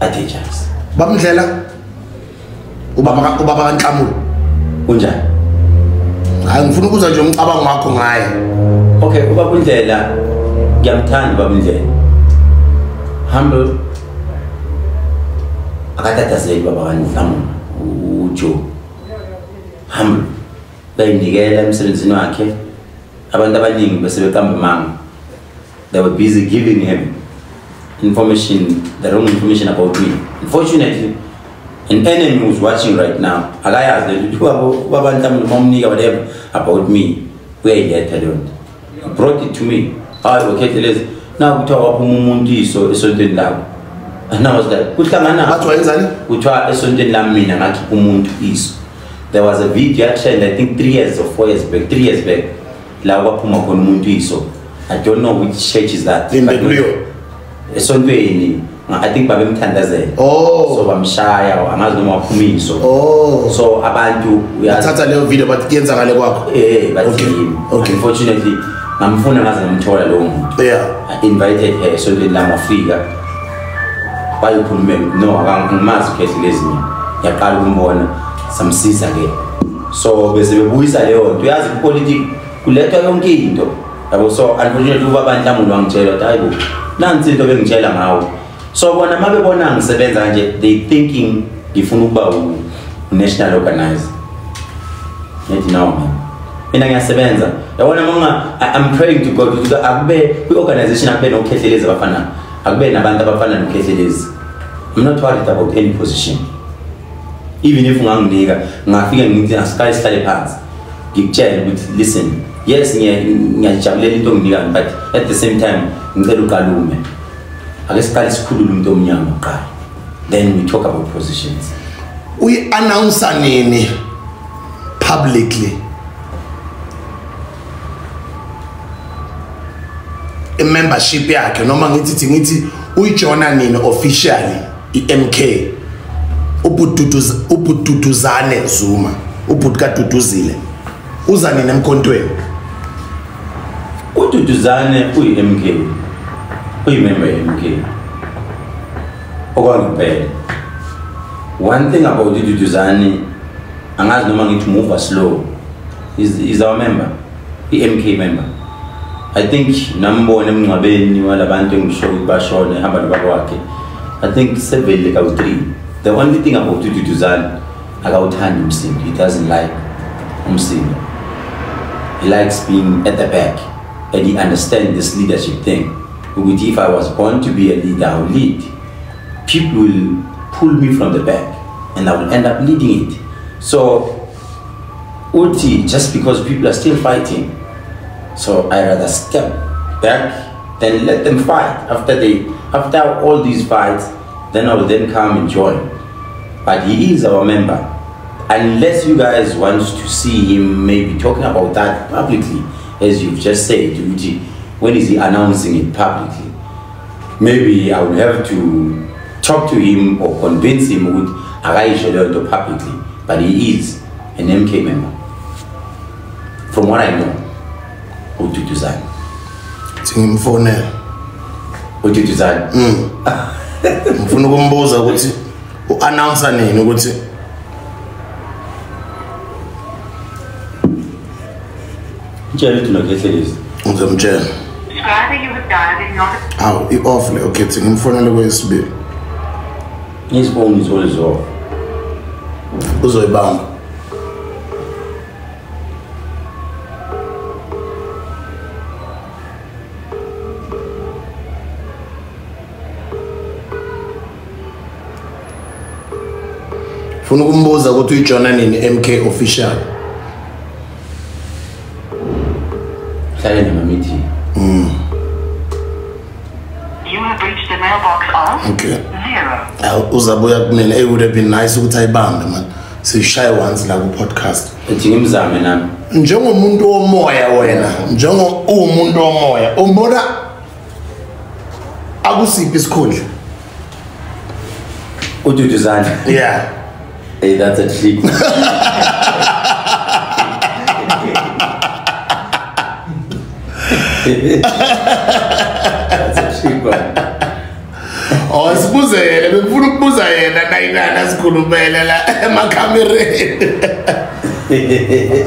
a-dangerous. Babundlela ubaba kaNhlamulo kunjani? Hayi, ngifuna ukuzwa nje umcabango wakho ngaye. Okay, ubaba uNdlela ngiyamthanda ubaba uNdlela, humble, akatatazeli ubaba kaNhlamulo uJoe, humble, bayinikela emsebenzini wakhe. Abantu abaningi bese beqamba amanga, they were busy giving him information, the wrong information about me. Unfortunately, an enemy who's watching right now, akayazi le nto ubaba Nhlamulo bamnika whatever about me, uyayiletha leyo nto. He brought it to me. Hayi, okay, na kuthiwa waphuma umuntu iso esontweni lakho. And I was like, kuhlangana bathi wayenzani? Kuthiwa esontweni lami mina ngakhipha umuntu iso. There was a video trend, I think 3 years or 4 years back, 3 years back, la kwaphuma khona umuntu iso. I don't know which church is that. Esontweni, I think babemthandazela. Oh. So bamshaya, angazi noma waphuma iso. Oh. So abantu uyathatha leyo video but kuyenzakale kwakho. But okay. Okay. Unfortunately, ngamfuna ngaze ngamthola lowo muntu. Yeah. I invited her esontweni lami, wafika. Wayikhulumela, no, angimazi uKhehlelezi mina. Ngiyaqala ukumbona, samsiza ke. So bese bebuyisa leyo nto. Uyazi ipolitiki kulethwa yonke into. Yabo, so unfortunately ubaba Nhlamulo wangitshela ukuthi hayibo, nansi into bengitshela ngawo. So bona mabebona ngisebenza kanje, they thinking ngifuna ukuba u-national organizer. Ngithi no man, mina ngiyasebenza. Yabona mama, I'm praying to God ukuthi akube kwi-organization akube noKhehlelezi abafana, akube nabantu abafana noKhehlelezi. I'm not worried about any position. Even if unganginika, ngafika ngithi asiqale sihlale phansi, ngikutshele ukuthi listen, yes ngiyajabulela into onginika, but at the same time ngicela uqalume. Ake siqale sikhulule umuntu omnyama kuqala, then we talk about positions. Uyi-announce nini publicly i-membership yakhe, noma ngithi uyijoina nini officially i-MK? uBududuzane Zuma, ubhuti kaDuduzile, uza nini emkhontweni? uDuduzane uyi-MK, uyimember ye-MK okwangempela. One thing about uDuduzane, angazi noma ngithi move slow, is our member, i-MK member. I think nambona emngcwabeni walabantu engisho ukuthi bashone ehamba nobaba wakhe. I think 7 kawu 3. The only thing about uDuduzane, akawuthandi umsindo. He doesn't like umsindo. He likes being at the back, and he understands this leadership thing. Ukuthi if I was born to be a leader, I will lead. People will pull me from the back, and I will end up leading it. So, uthi, just because people are still fighting, so I rather step back than let them fight. After all these fights, then I will then come and join. But he is our member. Unless you guys want to see him maybe talking about that publicly, as you've just said, Uji, when is he announcing it publicly? Maybe I will have to talk to him or convince him with akayisho publicly. But he is an MK member. From what I know, uDuduzane. Ngimfonela. uDuduzane. Ngifuna ukumbuza ukuthi u-announce nini ukuthi Mtshela ukuthi unoKhehlelezi. Ngizomtshela. Awu, i-off le. Okay, ngimfonele kwesibili. His phone is always off. Uzoyibamba. Funa ukumbuza ukuthi uyijoina nini MK official. Hlale nama meeting. You have reached the mailbox of Okay. 0. Uzabuya kumina. It would have been nice ukuthi ayibambe man. Sishaye once la ku podcast. Ethi ngimzame nami. Njengomuntu womoya wena, njengo umuntu womoya, umbona akusiphi isikhundla? Ududuzane. Yeah. Hey, that's a trick. That's a trick one. Oh, sibuze yena, bengifuna ukubuza yena nayinana sikhulumele la emakamereni. Okay.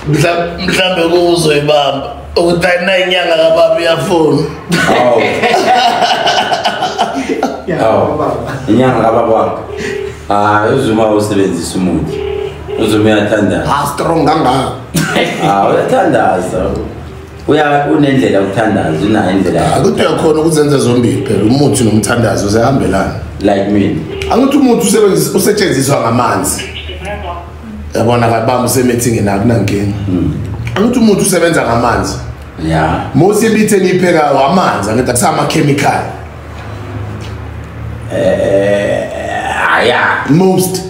Mhlambe kuzoyibamba ukuthi ayinyanga kababa uyafuna. Oh. Oh. Inyanga kababa wakhe. Ah, uZuma usebenzisa umuthi. uZuma uyathandaza. Ah, strong kangaka. Ah, uyathandaza. Unendlela yokuthandaza, unayo indlela. Akuthi uyakhona ukuzenza zombili phela, umuthi nomthandazo ziyahambelana. Like me. Angithi umuthi usebenzisa usetshenziswa ngamanzi. Yabona kabamba usemeeting nakunankinga. Angithi umuthi usebenza ngamanzi. Yeah. Most imithi eniyiphekayo amanzi, angithi akusama chemical. Yeah. Most.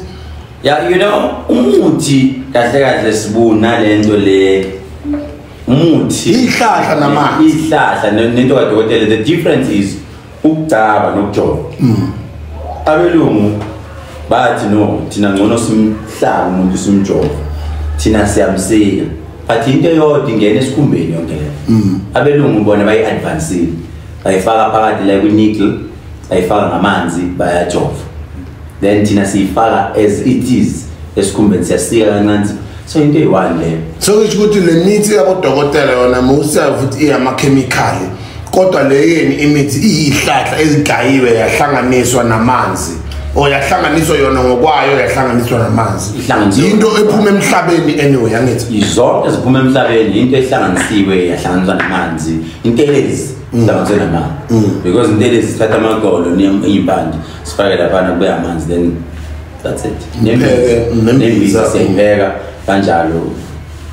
Yeah, you know, umuthi kahle kahle sibuna lento le umuthi ihlahla namanzi. Ihlahla nento kadokotela, the difference is ukugcaba nokujova. Abelungu bathi no, thina ngcono simhlaba umuntu simjova. Thina siyamsika. But into eyodwa ingena esikhumbeni yonke le. Abelungu bona bayi-advancile. Bayifaka phakathi la kwi-needle, bayifaka ngamanzi, bayajova. Then thina siyifaka as it is esikhumbeni, siyasika kancane. So into eyi-one leyo. So kusho ukuthi le mithi yabodokotela yona musa futhi iyamakhemikhali. Kodwa le yeni imithi iyihlahla ezigayiwe yahlanganiswa namanzi. O yahlanganiswa yona ngokwayo, yahlanganiswa namanzi. Into ephuma emhlabeni anyway, angithi. Zonke eziphuma emhlabeni into ehlanganisiwe yahlanganiswa namanzi. Intelezi ihlanganiswe namanzi. Because intelezi sithatha amagolo neyimpande sifake laphana kube amanzi, then that's it. Nembiza siyayibeka kanjalo.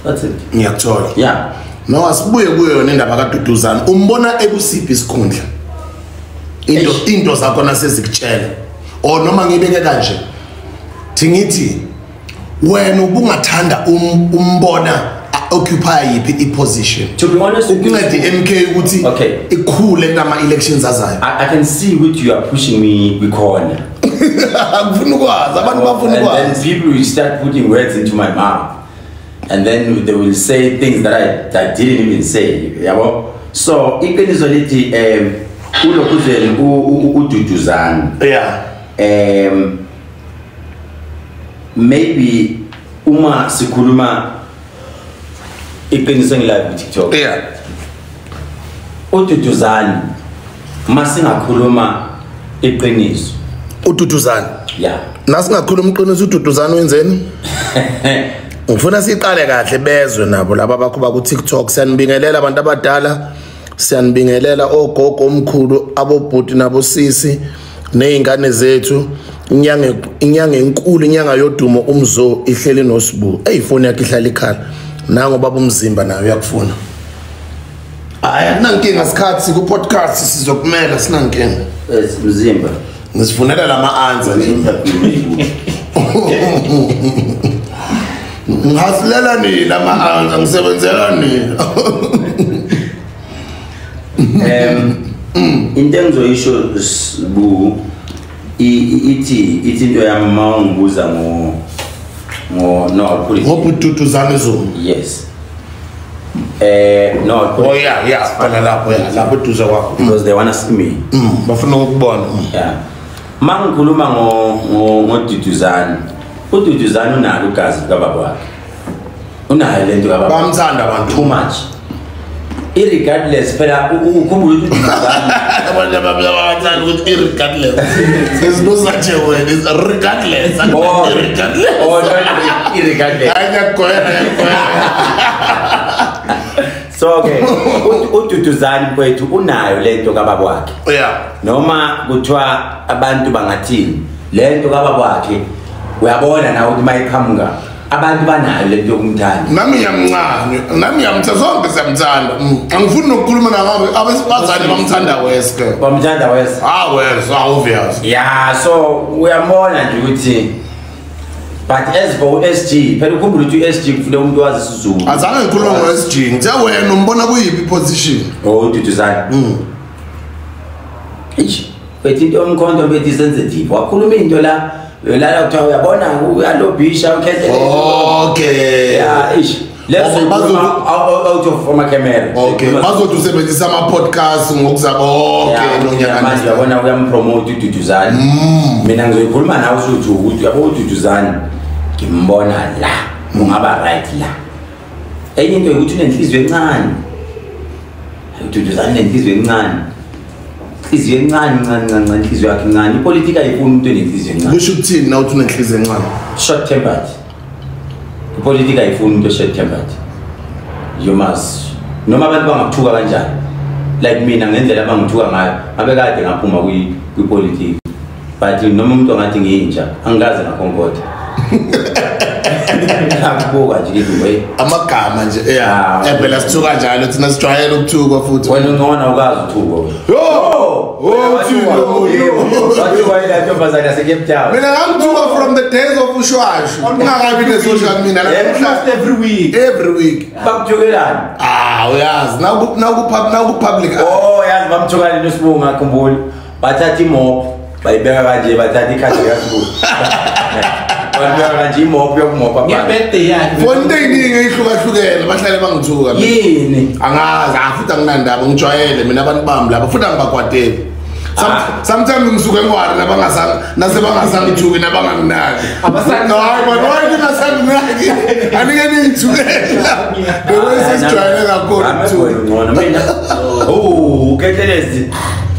That's it. Ngiyakuthola. Yeah. No, asibuye kuyo yona indaba kaDuduzane. Umbona ekusiphi isikhundla? Into zakhona sezikutshela. Or noma ngibeke kanje. Thingithi wena ubungathanda umbona occupy yiphi iposition? To be honest with you, ukunceda iMK ukuthi ikhule nama elections azayo. I can see what you are pushing me kwi corner. Ngifuna ukwazi, abantu bafuna ukwazi. And then people will start putting words into my mouth. And then they will say things that I didn't even say. Yabo? So iqiniso lithi ulokhuzeni uDuduzane. Yeah. Maybe uma sikhuluma iqiniso ngilive ku TikTok. Yeah. uDuduzane masingakhuluma iqiniso. uDuduzane. Yeah. Nasingakhuluma iqiniso uDuduzane wenzeni? Ngifuna siqale kahle bezwe nabo laba bakho ku TikTok. Siyanibingelela abantu abadala, siyanibingelela ogogo omkhulu, abobhuti nabosisi nezingane zethu. Inyanga enkulu, inyanga yodumo umzo ihleli noSibu. Eyifoni yakhe ihlala ikhala. Nango baba umzimba nayo uyakufuna. Hayi akunankinga, sikhathi ku podcast sizokumela, sinankinga. Mzimba. Ngisifunela lama answer nje. Ngihasilela nini ama answer, ngisebenzela nini? Into engizoyisho Sibu ithi into yami mawungibuza ngo no ngoDuduzane Zuma. Yes. No. Oh yeah, yeah, khona lapho, yeah, lapho eduze kwakho. Because they want to see me. Bafuna ukubona. Yeah. Mangikhuluma ngoDuduzane. uDuduzane unalo igazi likababa wakhe. Unayo lento kababa. Bamthanda abantu too much. Irregardless phela ukhumbula ukuthi abantu abathanda ukuthi irregardless. There's no such a word. It's regardless. Oh, irregardless. Oh, no, irregardless. So okay, uDuduzani mfowethu unayo lento kababa wakhe. Yeah. Noma kuthiwa abantu bangathini, lento kababa wakhe uyabona nawe ukuthi mayiqhamuka abantu banayo lento yokumthanda. Nami ngiyamncane, nami ngiyamthanda, sonke siyamthanda. Angifuni nokukhuluma nabo abesifazane bamthanda West. Bamthanda West. Ah West, obvious. Yeah, so uyambona nje ukuthi but as for SG, phela ukhumbula ukuthi uSG kufuneka umuntu wazi isiZulu. Azange ngikhuluma ngo-SG, ngithe wena umbona kuyiphi position? Oh, uDuduzani. Eish, bethi into yomkhonto bethi sensitive. Wakhuluma into la lala kuthiwa uyabona uyalobhisha ukhethe. Okay. Yeah, eish. Leso out of from a camera. Okay. Bazothi usebenzisa ama podcast ngokuzaba. Okay, nonyaka manje uyabona uyampromote uDuduzani. Mina ngizoyikhuluma nawe usuthi ukuthi uyabo uDuduzani ngimbona la ungaba right la. Enye into ukuthi unenhliziyo encane. uDuduzani unenhliziyo encane. Inhliziyo encane ncane ncane, inhliziyo yakhe encane. Ipolitika ayifuni umuntu onenhliziyo encane. Kusho ukuthini na uthi unenhliziyo encane? Short tempered. Ipolitika ayifuni umuntu short tempered. You must noma abantu bangakuthuka kanjani. Like mina ngendlela abangithuka ngayo, ngabe kade ngaphuma kwipolitiki. But noma umuntu angathi ngiyinja, angikaze ngakhonkotha. Akubuka nje ngithi we amagama nje yeah. Phela sithuka njalo thina sijwayele ukuthukwa futhi. Wena ungcono awukazi uthukwa. Yo! Wathiwa ila ntombazane yase Cape Town. Mina ngangithuka from the days of ushwashu. Ungakabi ne social media almost every week. Every week. Bakuthukelani? Ah uyazi naku public. Oh yazi bamthukani noSibunga ngakhumbula. Bathatha imop bayibeka kanje bathatha ikhadi kaSibunga. Balibeka kanje imop yokumopa. Ngebirthday yakhe. For into eyiningi eyihlukahlukene bahlale bangithuka. Yini? Angazi futhi anginandaba ngijwayele mina abantu bami laba futhi angibakwateli. Sometimes ngisuke ngiwari nabangasang nasebangasangithuki nabanganginaki. Hayi man, why ningasanginaki? Anike ningithukela. Bese sijwayele kakhulu ukuthuka. Ngcono mina. Oh, ukhethelezi.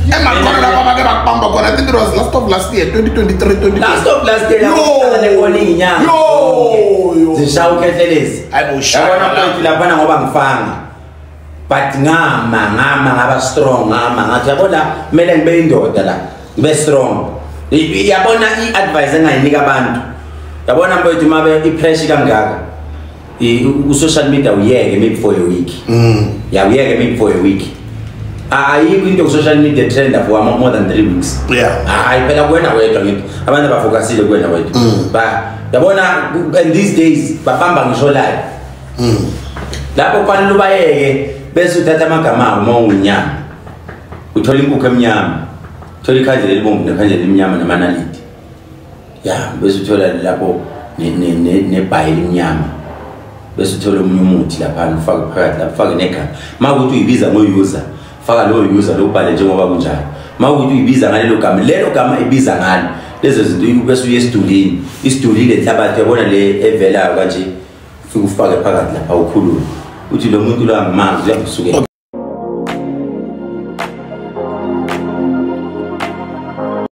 Emakhona lapha abake bakubamba khona. I think it was last of last year, 2023, 2024. Last of last year. Yo. Yo. Zishaya ukhethelezi. Hayibo ushaya. Yabona mfethu lapha ngoba ngifanga. But ngama ngaba strong ngama ngathi yabona kumele ngibe indoda la ngibe strong. Yabona i-advice engayinika abantu. Yabona mfethu mabe i-pressure kangaka. U-social media uyeke maybe for a week. Yeah, uyeke maybe for a week. Ayikho into ku-social media trend for more than 3 weeks. Yeah. Hayi phela kuwena wedwa ngithi abantu abafocusile kuwena wedwa. Ba yabona and these days babamba ngisho live. Lapho kufanele ubayeke bese uthatha amagama abo uma ungunyama. Uthola inkukhu emnyama. Uthola ikhandlela elibomvu nekhandlela elimnyama namanaliti. Yeah, bese uthola lapho nebhayi elimnyama. Bese uthola omunye umuthi lapha ufake phakathi lapho ufake negama. Makuthi uyibiza ngo-user, faka lowo user lo ubhale njengoba kunjalo. Makuthi uyibiza ngalelo gama, lelo gama ibiza ngalo. Lezo zinto bese uye esidulini. Isiduli lenhlabathi uyabona le evelayo kanje. Ufike ufake phakathi lapha ukhulume. Uthi lo muntu lo angimazi uyangisukela.